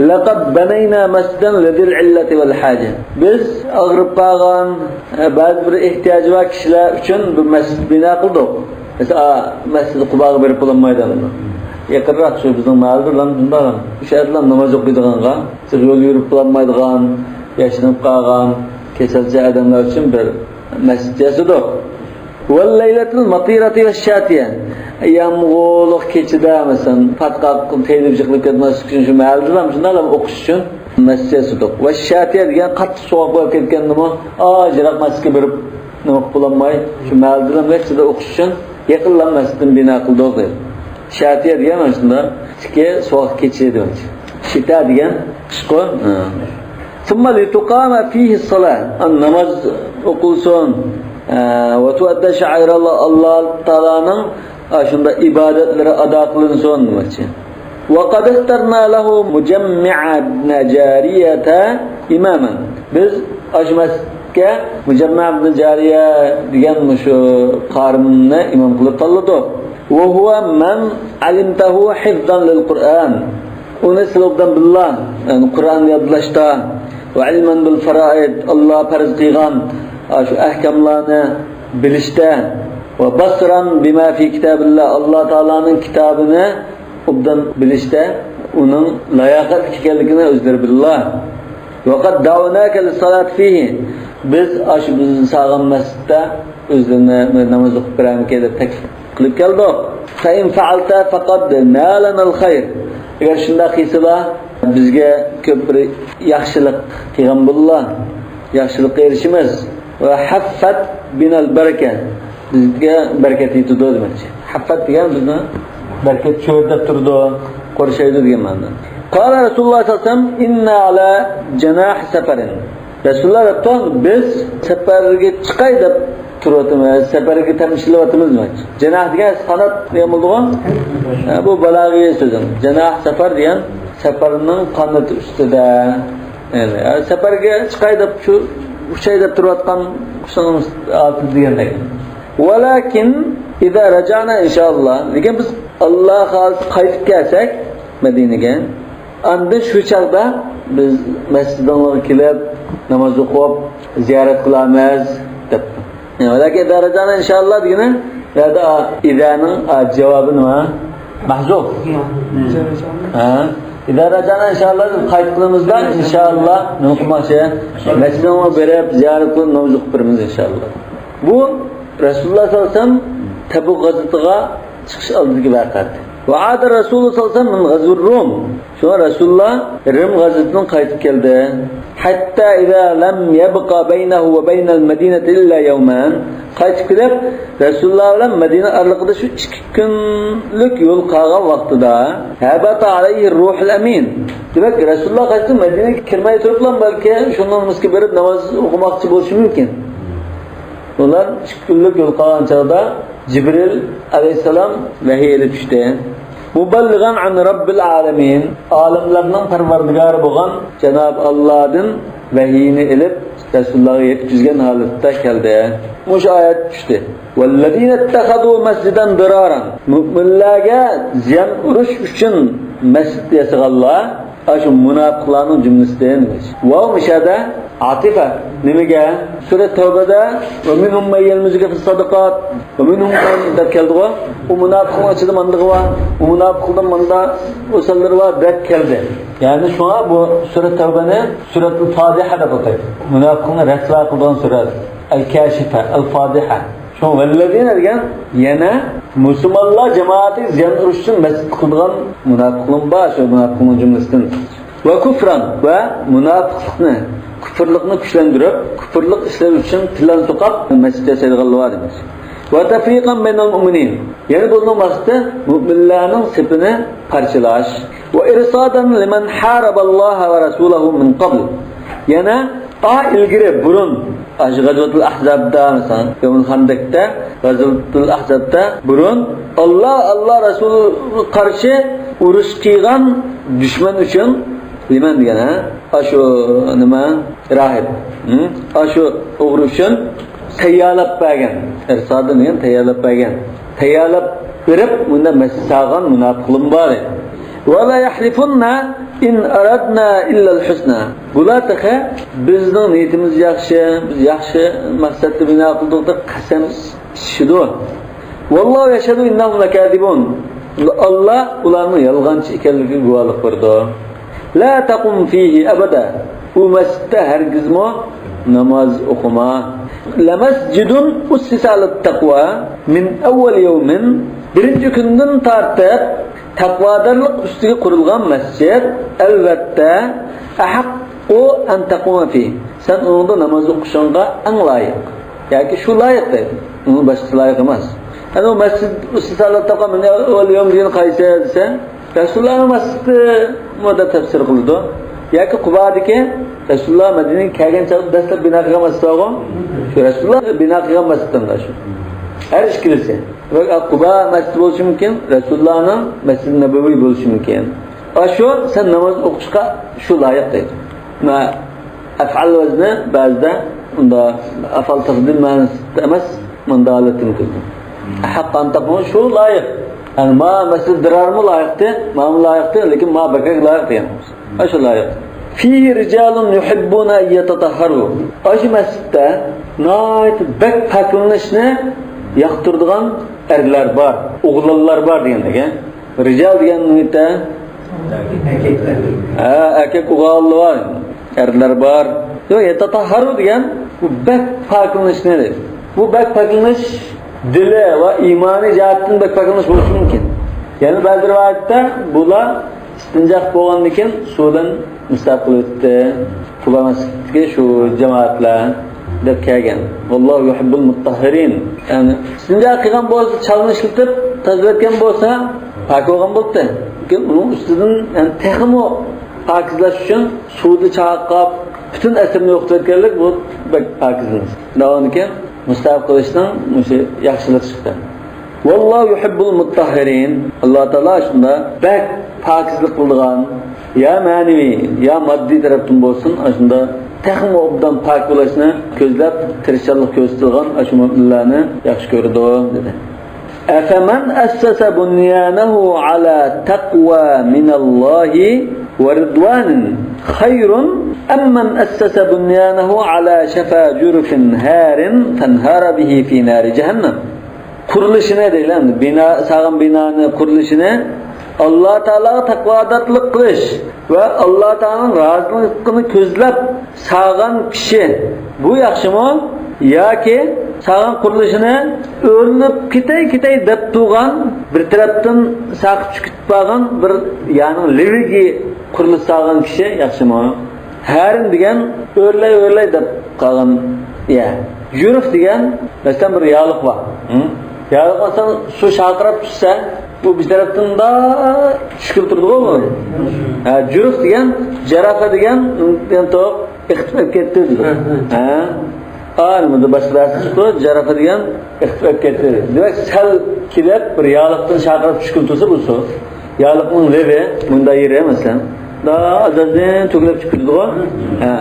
لقد بنينا مسجدا لذي العلة والحاجة. بىز ئاغرىپ قالغان، بەزى بىر ئېھتىياجى بار كىشىلەر ئۈچۈن بىر مەسچىت بىنا قىلدۇق. مەسىلەن، مەسجىدى قۇباغا بېرىپ بولالمايدۇ. يېقىنراق شۇ بىزنىڭ مەھەللىدىلا شۇنداق. شۇ يەردىلا ناماز ئوقۇيدىغانغا، يول يۈرۈپ بولالمايدىغان، ياشىنىپ قالغان، كېسەلچان ئادەملەر ئۈچۈن بىر مەسچىت ياسىدۇق. والليلة المطيرة والشاتية. يامغۇرلۇق كېچىدە، مەسىلەن، پاتقاق تېيىلىپ يىقىلىپ كەتمەسلىك ئۈچۈن شۇ مەھەللىدىلا شۇنداقلا ئوقۇش ئۈچۈن مەسچىت ياسىدۇق. والشاتية دېگەن قاتتىق سوغۇق بولۇپ كەتكەندىمۇ، ئاز يىراق مەسچىتكە بېرىپ نېمە قىلىپ بولالماي، شۇ مەھەللىدىلا مەسچىتتە ئوقۇش ئۈچۈن يېقىنلا مەسچىتنى بىنا قىلدۇق دەيدۇ. شاتية دېگەن مانا شۇنداق ئىككى سوغۇق كېچە دېمەكچى. شىتا دېگەن قىشقۇ. ھە. ثم لتقام فيه الصلاة. ناماز ئوقۇلسۇن. ھە، وتؤدى شعائر الله، ئاللا تائالانىڭ، ھە، شۇنداق ئىبادەتلىرى ئادا قىلىنسۇن دېمەكچى. وقد اخترنا له مجمع بن جارية إماما. بىز ئاشۇ مەسچىتكە مۇجەممە ئىبنى جارىيە دېگەن مۇشۇ قارىمنى ئىمام قىلىپ تاللىدۇق. وهو من علمته حفظا للقرآن. ئۇنى سىلەر بىلەن بىللە، يەنى قۇرئان يادلاشتا، وعلما بالفرائض، ئاللا پەرز قىلغان، ئاشۇ ئەھكاملارنى بىلىشتە، وبصرا بما في كتاب الله، ئاللا تائالانىڭ كىتابىنى ئوبدان بىلىشتە ئۇنىڭ لاياقەتلىك ئىكەنلىكىنى ئۆزلىرى بىلىلا. وقد دعوناك للصلاة فيه. بىز ئاشۇ بىز سالغان مەسچىتتە ئۆزلىرىنى ناماز ئوقۇپ بېرەرمىكىن دەپ تەكلىپ قىلىپ كەلدۇق. فإن فعلت فقد نالنا الخير. ئەگەر شۇنداق قىلسىلا، بىزگە كۆپ بىر ياخشىلىق قىلغان بولىلا، ياخشىلىققا ئېرىشىمىز. وحفت بنا البركة. بىزگە بەرىكەت يېتىدۇ دېمەكچى. ھەفەت دېگەن بىزنى بەرىكەت چۆرىدەپ تۇرىدۇ، قورشايدۇ دېگەن مەنىدە. قال رسول الله صلى الله عليه وسلم: إنا على جناح سفر. رەسۇلۇللا دەپتۇ، بىز سەپەرگە چىقاي دەپ تۇرۇۋاتىمىز، سەپەرگە تەمشىلىۋاتىمىز دېمەكچى. جەناھ دېگەن قانات دېگەن بولىدىغۇ. ھە، بۇ بالاغىي سۆزى. جەناھ سەپەر دېگەن سەپەرنىڭ قانىتى ئۈستىدە. يەنى، ھە، سەپەرگە چىقاي دەپ، شۇ ئۇچاي دەپ تۇرۇۋاتقان قۇشنىڭ ئالتىدا دېگەندەك. ولكن إذا رجعنا إن شاء الله. لېكىن بىز ئاللا خالىسا قايتىپ كەلسەك مەدىنىگە، ئاندىن شۇ چاغدا بىز مەسچىدىڭلارغا كېلىپ، ناماز ئوقۇپ، زىيارەت قىلارمىز، دەپتۇ. ولكن إذا رجعنا إن شاء الله دېگىنى، بۇ يەردە ئىزانىڭ جاۋابى نېمە؟ مەھزۇپ. ھە؟ إذا رجعنا إن شاء الله، قايتقىنىمىزدا، ئىنشائاللا، نېمە قىلماقچى؟ مەسچىتىڭلارغا بېرىپ، زىيارەت قىلىپ، ناماز ئوقۇپ بېرىمىز، ئىنشائاللا. بۇ رەسۇلۇللا سەللەللاھۇ ئەلەيھى ۋەسەللەم تەبۇك غەزۋىتىگە چىقىش ئالدىدىكى ۋەقە ئىدى. وعاد الرسول صلى الله عليه وسلم من غزو الروم. شۇڭا رەسۇلۇللا رىم غەزۋىتىدىن قايتىپ كەلدى. حتى إذا لم يبق بينه وبين المدينة إلا يومان. قايتىپ كېلىپ، رەسۇلۇللا بىلەن مەدىنە ئارىلىقىدا شۇ ئىككى كۈنلۈك يول قالغان ۋاقتىدا، هبط عليه الروح الأمين. دېمەك، رەسۇلۇللا قايتىپ مەدىنىگە كىرمەي تۇرۇپلا بەلكى شۇنىڭ مىسكى بېرىپ ناماز ئوقۇماقچى بولۇشى مۇمكىن. ئۇلار ئىككى كۈنلۈك يول قالغان چاغدا جىبرىل ئەلەيھىسسالام ۋەھىي ئېلىپ چۈشتى. مۇبەللىغەن ئەن رەببىل ئالەمىن، ئالەملەرنىڭ پەرۋەردىگارى بولغان جاناب ئاللادىن ۋەھىينى ئېلىپ، رەسۇلۇللاغا يەتكۈزگەن ھالەتتە كەلدى. مۇشۇ ئايەت چۈشتى. ۋەللەزىنە ئىتتەخەزۇ مەسجىدەن دىرارەن، مۆمىنلەرگە زىيان ئۇرۇش ئۈچۈن مەسچىت ياسىغانلار، ئاشۇ مۇناپىقلارنىڭ جۈملىسىدىن. ۋاۋ مۇشەدە ئاتىپە. نېمىگە؟ سۈرە تەۋبىدە، «ۋە مىنھۇم مەن يەلمىزۇكە فىس سەدىقات، ۋە مىنھۇم مەن» دەپ كەلدىغۇ. ئۇ مۇناپىقنىڭ ئىچىدە ماندىغى بار، ئۇ مۇناپىقنىڭ ماندا ئوساللىرى بار دەپ كەلدى. يەنى شۇڭا بۇ سۈرە تەۋبىنى سۈرەتۇل فادىھە دەپ ئاتايدۇ. مۇناپىقنى رەسۋا قىلىدىغان سۈرە. ئەل-كاشىفە، ئەل-فادىھە. شۇ ۋەللەزىنە دېگەن يەنە مۇسۇلمانلار جامائىتىگە زىيان ئۇرۇش ئۈچۈن مەسچىت قىلىدىغان مۇناپىقلىرمۇ بار، شۇ مۇناپىقلارنىڭ جۈملىسىدىن. ۋە كۇفران، ۋە مۇناپىقلىقنى، كۇفرلۇقنى كۈچلەندۈرۈپ، كۇفرلۇق ئىشلار ئۈچۈن پىلان سوقاپ، مەسچىت ياسايدىغانلار بار دېمەك. ۋە تەفرىقەن بەينەل مۇئمىنىن. يەنە بۇنىڭ مەقسىتى مۇئمىنلارنىڭ سېپىنى پارچىلاش. ۋە ئىرسادەن لىمەن ھارەبەللاھە ۋە رەسۇلەھۇ مىن قەبل. يەنە ئا، ئىلگىرى، بۇرۇن، ئاشۇ غەزۋەتۇل ئەھزابتا، مەسىلەن، يەۋمۇل خەندەكتە، غەزۋەتۇل ئەھزابتا بۇرۇن ئاللا، ئاللا رەسۇلىغا قارشى ئۇرۇش قىلغان دۈشمەن ئۈچۈن، نېمە دېگەن، ھە؟ ئاشۇ نېمە؟ راھىب. ھە؟ ئاشۇ ئوغرى ئۈچۈن تەييارلاپ بەرگەن. ئىرسادىن دېگەن تەييارلاپ بەرگەن. تەييارلاپ بېرىپ، مۇنداق مەسچىت سالغان مۇناپىقلىرىمۇ بار ئىدى. ۋە لا يەھلىفۇننە ئىن ئەرەدنا ئىللەل ھۇسنە. بۇلار تېخى بىزنىڭ نىيىتىمىز ياخشى، بىز ياخشى مەقسەتتە بىنا قىلدۇق دەپ قەسەم ئىچىشىدۇ. ۋاللاھۇ يەشھەدۇ ئىننەھۇم لەكازىبۇن. ئاللا ئۇلارنىڭ يالغانچى ئىكەنلىكىگە گۇۋاھلىق بېرىدۇ. لا تەقۇم فىھى ئەبەدە. ئۇ مەسچىتتە ھەرگىزمۇ ناماز ئوقۇما. لەمەسجىدۇن ئۇسسىسە ئەلەت تەقۋا مىن ئەۋۋەل يەۋمىن. بىرىنچى كۈندىن تارتىپ تەقۋادارلىق ئۈستىگە قۇرۇلغان مەسچىت، ئەلۋەتتە، ئەھەققۇ ئەن تەقۇمە فىھ، سەن ئۇنىڭدا ناماز ئوقۇشۇڭغا ئەڭ لايىق. ياكى شۇ لايىق دەيدۇ. ئۇنىڭ باشقىسى لايىق ئەمەس. ئەنە ئۇ مەسچىت ئۇسسىسە ئەلەت تەقۋا مىن ئەۋۋەل يەۋمىن دېگەن قايسى دېسە، رەسۇلۇللانىڭ مەسچىتىمۇ دەپ تەپسىر قىلىدۇ. ياكى قۇبادىكى رەسۇلۇللا مەدىنىگە كەلگەن چاغدا دەسلەپ بىنا قىلغان مەسچىت بارغۇ. شۇ رەسۇلۇللا بىنا قىلغان مەسچىتتىن شۇ. ھەر ئىككىلىسى. قۇبا مەسچىتى بولۇشى مۇمكىن، رەسۇلۇللانىڭ مەسچىدى نەبەۋىي بولۇشى مۇمكىن. ئاشۇ سەن ناماز ئوقۇشقا شۇ لايىق دەيدۇ. مە ئەفئال ۋەزنى بەزىدە ئۇندا ئەفئال تەقدىر مەنىسىدە ئەمەس، مۇندا ھالەتتىمۇ كېلىدۇ. ھەققان تاپمۇ شۇ لايىق. يەنى ما مەسىلە دىرارمۇ لايىقتى، مامۇ لايىقتى، لېكىن ما بەكرەك لايىق دېگەن. ئاشۇ لايىق. فىيھى رىجالۇن يۇھىببۇنە ئەن يەتەتەھھەرۇ. ئاشۇ مەسچىتتە ناھايىتى بەك پاكلىنىشنى ياقتۇرىدىغان ئەرلەر بار، ئوغلانلار بار دېگەن گەپ. رىجال دېگەن نېمە؟ ھە، ئەركەك ئوغۇللار بار، ئەرلەر بار. يوق، يەتەتەھھەرۇ دېگەن بۇ بەك پاكلىنىشنى دەيدۇ. بۇ بەك پاكلىنىش دىلى ۋە ئىمانىي جەھەتتىن بەك پاكلىنىش بولۇشى مۇمكىن. يەنە بەزى رىۋايەتتە بۇلار ئىستىنجا قىلىپ بولغاندىن كېيىن سۇ بىلەن مۇساپە قىلىۋەتتى. قۇبا مەسچىتتىكى شۇ جامائەتلەر دەپ كەلگەن. ۋاللاھۇ يۇھىببۇل مۇتتەھھىرىن. يەنى ئىستىنجا قىلغان بولسا، چالما ئىشلىتىپ تازىلىۋەتكەن بولسا، پاك بولغان بولدى. لېكىن ئۇنىڭ ئۈستىدىن، يەنى تېخىمۇ پاكىزلاش ئۈچۈن سۇدا چايقاپ، پۈتۈن ئەسىرىنى يوقىتىۋەتكەنلىك بۇ بەك پاكىزلىنىش. داۋامىدىكى مۇساپە قىلىشنىڭ مۇشۇ ياخشىلىقى چىقتى. ۋاللاھۇ يۇھىببۇل مۇتتەھھىرىن. ئاللا تائالا شۇنداق بەك پاكىزلىق قىلىدىغان، يا مەنىۋى، يا ماددىي تەرەپتىن بولسۇن، ئاشۇنداق تېخىمۇ ئوبدان پاك بولۇشنى كۆزلەپ، تىرىشچانلىق كۆرسىتىدىغان ئاشۇ مۆمىنلەرنى ياخشى كۆرىدۇ، دېدى. ئەفەمەن ئەسسەسە بۇنيانەھۇ ئەلا تەقۋا مىنەللاھى ۋە رىدۋانىن خەيرۇن ئەممەن ئەسسەسە بۇنيانەھۇ ئەلا شەفا جۇرۇفىن ھارىن فەنھارە بىھى فى نارى جەھەننەم. قۇرۇلۇشىنى دەيلى، بىنا، سالغان بىنانى قۇرۇلۇشىنى ئاللا تائالاغا تەقۋادارلىق قىلىش ۋە ئاللا تائالانىڭ رازىلىقىنى كۆزلەپ ساغان كىشى، بۇ ياخشىمۇ؟ ياكى ساغان قۇرۇلۇشىنى ئۆرلەپ كېتەي، كېتەي دەپ تۇرغان، بىر تەرەپتىن ساقىت چۈشۈپ كېتىپ قالغان بىر يانىڭ لېۋىگە قۇرۇلۇش ساغان كىشى ياخشىمۇ؟ ھەرىم دېگەن ئۆرلەي، ئۆرلەي دەپ قالغان يەر. جۇرۇف دېگەن، مەسىلەن، بىر ياغلىق بار. ھە؟ ياغلىق بولسا سۇ شارقىراپ چۈشسە، بۇ بىر تەرەپتىن مۇنداق چۈشكىلى تۇرىدىغۇ بۇ. ھە، جۇرۇف دېگەن، جاراقا دېگەن، يەنە توق ئېقىپ كەتتى دېدى. ھە، ھە. ھە؟ ئا، نېمىدە باشقا دەرس چىقتى، جاراقا دېگەن ئېقىپ كەتتى. دېمەك، سەل كېلىپ، بىر ياغلىقتىن شارقىراپ چۈشكىلى تۇرسا بۇ سۇ. ياغلىقنىڭ لېۋى، مۇنداق يېرى، مەسىلەن. مۇنداق ئازازدىن تۆكۈلۈپ چىقىپ كېتىدىغۇ. ھە.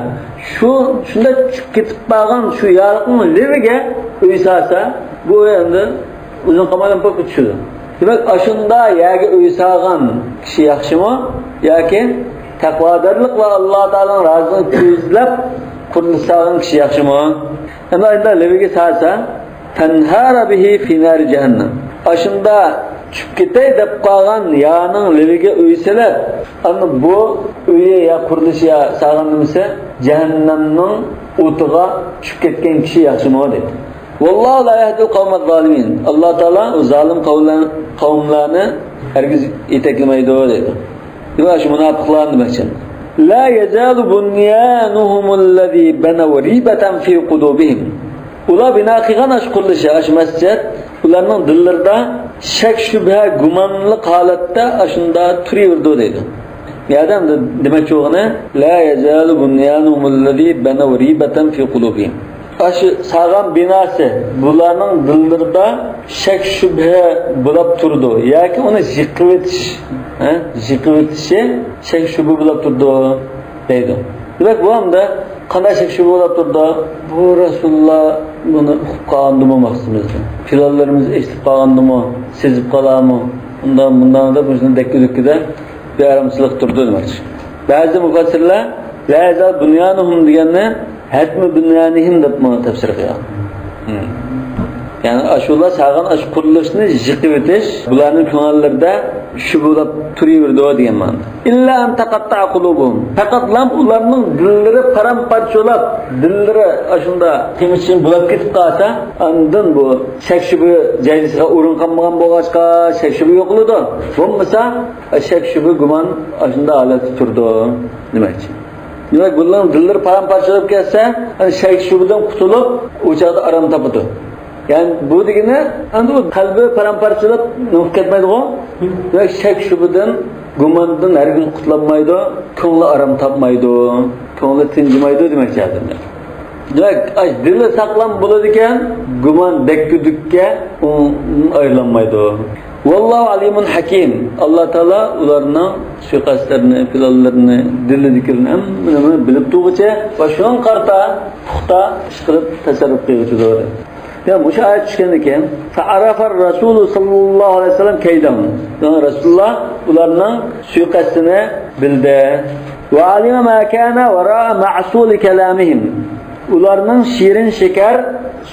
شۇ، شۇنداق چۈشۈپ كېتىپ بارغان شۇ ياغلىقنىڭ لېۋىگە ئۆي سالسا، بۇ ئۆي ئەمدى ئۇزۇن قالماي لەمپە چۈشىدۇ. دېمەك، ئاشۇنداق يەرگە ئۆي سالغان كىشى ياخشىمۇ؟ ياكى تەقۋادارلىق ۋە ئاللا تائالانىڭ رازىلىقىنى كۆزلەپ قۇرۇلۇش سالغان كىشى ياخشىمۇ؟ ئەمما ئەمدى لېۋىگە سالسا، فانهار به في نار جهنم. ئاشۇنداق چۈشۈپ كېتەي دەپ قالغان يارنىڭ لېۋىگە ئۆي سېلىپ، ئەمدى بۇ ئۆيى يا قۇرۇلۇشى يا سالغان نېمىسى جەھەننەمنىڭ ئوتىغا چۈشۈپ كەتكەن كىشى ياخشىمۇ دەيدۇ. والله لا يهدي القوم الظالمين. ئاللا تائالا ئۇ زالىم قەۋملەر-، قەۋملەرنى ھەرگىز يېتەكلىمەيدۇ دەيدۇ. دېمەك، شۇ مۇناپىقلارنى دېمەكچى. لا يزال بنيانهم الذي بنوا ريبة في قلوبهم. ئۇلار بىنا قىلغان ئاشۇ قۇرۇلۇشى، ئاشۇ مەسچىت، ئۇلارنىڭ دىللىرىدا شەك-شۈبھە، گۇمانلىق ھالەتتە ئاشۇنداق تۇرۇۋېرىدۇ دەيدۇ. بۇ يەردە دېمەكچى بولغىنى، لا يزال بنيانهم الذي بنوا ريبة في قلوبهم. ئاشۇ سالغان بىناسى بۇلارنىڭ دىللىرىدا شەك-شۈبھە بولاپ تۇرىدۇ ياكى ئۇنى يىقىۋېتىش، ھە، يىقىۋېتىشى شەك-شۈبھە بولاپ تۇرىدۇ دەيدۇ. دېمەك، بۇ ئەمدى قانداق شەك-شۈبھە بولاپ تۇرىدۇ؟ بۇ رەسۇلۇللا بۇنى ئۇقۇپ قالغاندىمۇ مەقسىتىمىزدە؟ پىلانلىرىمىز ئېسىلىپ قالغاندىمۇ؟ سېزىپ قالارمۇ؟ ئۇنداق، مۇنداق دەپ مۇشۇنى دەككە-دۈككىدە بىئارامچىلىق تۇرىدۇ دېمەكچى. بەزى مۇپەسسىرلەر، لا يزال بنيانهم دېگەننى ھەدمى بنيانهم دەپمۇ تەپسىر قىلغان. يەنى ئاشۇلار سالغان ئاشۇ قۇرۇلۇشنى يىقىۋېتىش بۇلارنىڭ كۆڭۈللىرىدە شۈبھە بولاپ تۇرۇۋېرىدۇ دېگەن مەنىدە. إلا أن تقطع قلوبهم. پەقەتلا ئۇلارنىڭ دىللىرى پارام-پارچە بولاپ، دىللىرى ئاشۇنداق قىمىچىم بولاپ كېتىپ قالسا، ئاندىن بۇ شەك-شۈبھە جايلىشىدىغان ئورۇن قالمىغان بولغاچقا، شەك-شۈبھە يوقىلىدۇ. بولمىسا، شەك-شۈبھە، گۇمان ئاشۇنداق ھالەتتە تۇرىدۇ دېمەكچى. دېمەك، بۇلارنىڭ دىللىرى پارام-پارچە بولۇپ كەتسە، ئەنە شەك-شۈبھىدىن قۇتۇلۇپ، ئۇ چاغدا ئارام تاپىدۇ. يەنى بۇ دېگىنى، ئەمدى ئۇ قەلبى پارام-پارچە بولۇپ نېمە بولۇپ كەتمەيدىغۇ؟ دېمەك، شەك-شۈبھىدىن، گۇماندىن ھەرگىز قۇتۇلالمايدۇ، كۆڭلى ئارام تاپمايدۇ، كۆڭلى تىنچىمايدۇ دېمەكچى ئادەملەر. دېمەك، ئاي، دىلى ساغلام بولىدىكەن، گۇمان دەككە-دۈككە ئۇ-، ئايرىلالمايدۇ. والله عليم حكيم. ئاللا تائالا ئۇلارنىڭ سۇيىقەستلىرىنى، پىلانلىرىنى، دىلىدىكىلىرىنى ھەممىنى بىلىپ تۇرغۇچى ۋە شۇنىڭغا قارىتا پۇختا ئىش قىلىپ تەسەررۇپ قىلغۇچىدۇر. يا، مۇشۇ ئايەت چۈشكەندىن كېيىن، فعرف الرسول صلى الله عليه وسلم كيدهم. يەنى رەسۇلۇللا ئۇلارنىڭ سۇيىقەستىنى بىلدى. وعلم ما كان وراء معسول كلامهم. ئۇلارنىڭ شېرىن شېكەر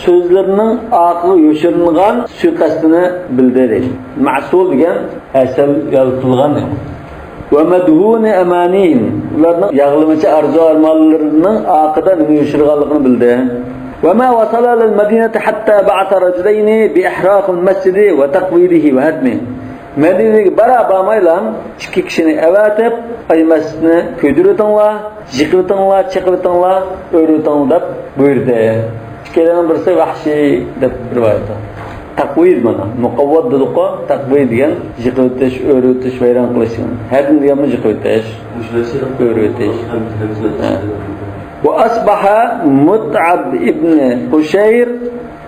سۆزلىرىنىڭ ئارقىغا يوشۇرۇنغان سۇيىقەستىنى بىلدى دەيدۇ. مەسۇل دېگەن ھەسەل يالىتىلغان دېگەن. ومدهون أمانيهم. ئۇلارنىڭ ياغلىمىچە ئارزۇ ئارمانلىرىنىڭ ئارقىدا نېمە يوشۇرغانلىقىنى بىلدى. وما وصل إلى المدينة حتى بعث رجلين بإحراق المسجد وتقويضه وهدمه. مەدىنىگە بارا بارمايلا ئىككى كىشىنى ئەۋەتىپ، ئاي مەسچىتنى كۆيدۈرۈۋېتىڭلار، يىقىۋېتىڭلار، چېقىۋېتىڭلار، ئۆرۈۋېتىڭلار دەپ بۇيرۇدى. ئىككىلىنىڭ بىرسى ۋەھشىي دەپ رىۋايەت بار. تەقۋىز مانا، مۇقەۋۋەت دېدۇققۇ، تەقۋىز دېگەن يىقىۋېتىش، ئۆرۈۋېتىش، ۋەيران قىلىش دېگەن. ھەدم دېگەنمۇ يىقىۋېتىش، ئۆرۈۋېتىش. ھە. وأصبح متعب بن قشير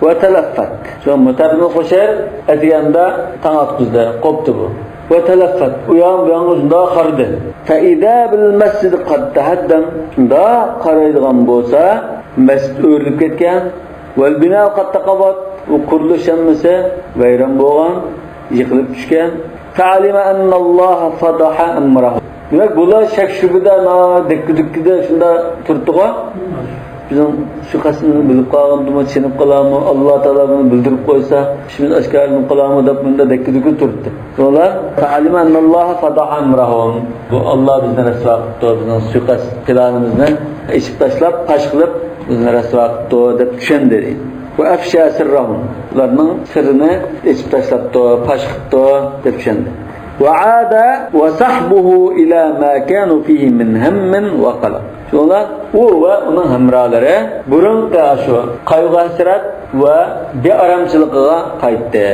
وتلفت. شۇ مۇتئەب ئىبنى قۇشەير ئەتىگەندە تاڭ ئاتقۇزدى، قوپتى بۇ. وتلفت، ئۇيان بۇيانغا شۇنداق قارىدى. فإذا بالمسجد قد تهدم، شۇنداق قارايدىغان بولسا، مەسچىت ئۆرۈلۈپ كەتكەن. والبناء قد تقوض، ئۇ قۇرۇلۇش ھەممىسى ۋەيران بولغان، يىقىلىپ چۈشكەن. فعلم أن الله فضح أمره. دېمەك، بۇلار شەك-شۈبھىدە، دەككە-دۈككىدە شۇنداق تۇرۇپتىغۇ. بىزنىڭ سۇيىقەستىمىزنى بىلىپ قالغاندىمۇ، چېنىپ قالارمۇ، ئاللا تائالا بۇنى بىلدۈرۈپ قويسا، ئىشىمىز ئاشكارىلىنىپ قالارمۇ دەپ، بۇنداق دەككە-دۈككە تۇرۇپتۇ. شۇڭلار، فعلم أن الله فضح أمرهم. بۇ ئاللا بىزنى رەسۋا قىپتۇ، بىزنىڭ سۇيىقەست پىلانىمىزنى ئېچىپ تاشلاپ، پاش قىلىپ، بىزنى رەسۋا قىپتۇ دەپ چۈشەندى. وأفشى سرهم. ئۇلارنىڭ سىرىنى ئېچىپ تاشلاپتۇ، پاش قىپتۇ دەپ چۈشەندى. وعاد وصحبه إلى ما كانوا فيه من هم وقلق. شۇڭلار ئۇ ۋە ئۇنىڭ ھەمراھلىرى بۇرۇنقى ئاشۇ قايغۇ-ھەسرەت ۋە بىئارامچىلىقىغا قايتتى.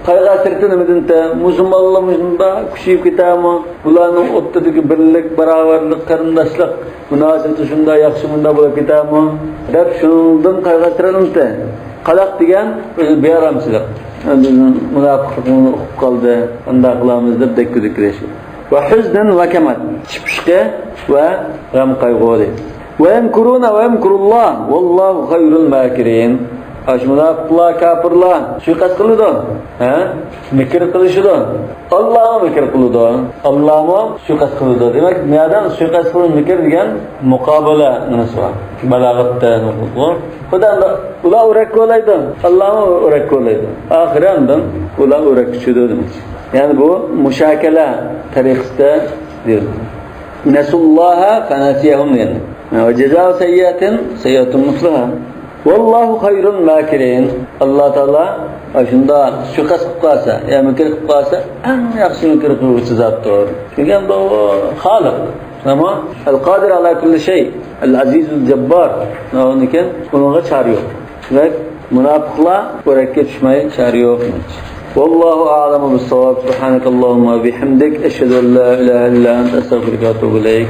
قايغۇ-ھەسرىتى نېمىدىن؟ مۇسۇلمانلار مۇشۇنداق كۈچىيىپ كېتەرمۇ؟ بۇلارنىڭ ئوتتۇرىدىكى بىرلىك، باراۋەرلىك، قېرىنداشلىق مۇناسىۋىتى شۇنداق ياخشى، مۇنداق بولۇپ كېتەرمۇ دەپ شۇنىڭدىن قايغۇ-ھەسرەتلىنىدۇ. قەلەق دېگەن ئۆزى بىئارامچىلىق. بىزنىڭ مۇناپىقلىقىمىزنى ئۇقۇپ قالدى، قانداق قىلارمىز دەپ دەككە-دۈككىلەش. وحزن وكمد. چىپىشقى ۋە غەم-قايغۇ دەيدۇ. ويمكرون ويمكر الله والله خير الماكرين. ئاشۇ مۇناپىقلار، كاپىرلار سۇيىقەست قىلىدۇ. ھە؟ مىكىر قىلىشىدۇ. ئاللامۇ مىكىر قىلىدۇ. ئاللامۇ سۇيىقەست قىلىدۇ. دېمەك، مەدەم سۇيىقەست قىلىش، مىكىر دېگەن مۇقابىلە نېمىسى بار. بالاغەتتە نۇقتىلىق. خۇدا ئۇلار ئۇرەك كولايدۇ. ئاللامۇ ئۇرەك كولايدۇ. ئاخىرى ئاندىن ئۇلار ئۇرەك چۈشىدۇ دېمەك. يەنى بۇ مۇشاكىلە تەرىقىسىدە دېيىلدى. نسوا الله فنسيهم دېگەن. وجزاء سيئة سيئة مثلها. والله خير الماكرين. ئاللا تائالا ئاشۇنداق سۇيىقەست قىلىپ قالسا، يا مىكىر قىلىپ قالسا، ئەڭ ياخشى مىكىر قىلغۇچى زاتتۇر. چۈنكى ئەمدى ئۇ خالىق. ئەمما القادر على كل شيء، العزيز الجبار. ئۇنىڭكى، ئۇنىڭغا چارە يوق. دېمەك، مۇناپىقلار ئۇرەككە چۈشمەي چارە يوق. والله أعلم بالصواب. سبحانك اللهم وبحمدك، أشهد أن لا إله إلا أنت، أستغفرك وأتوب إليك.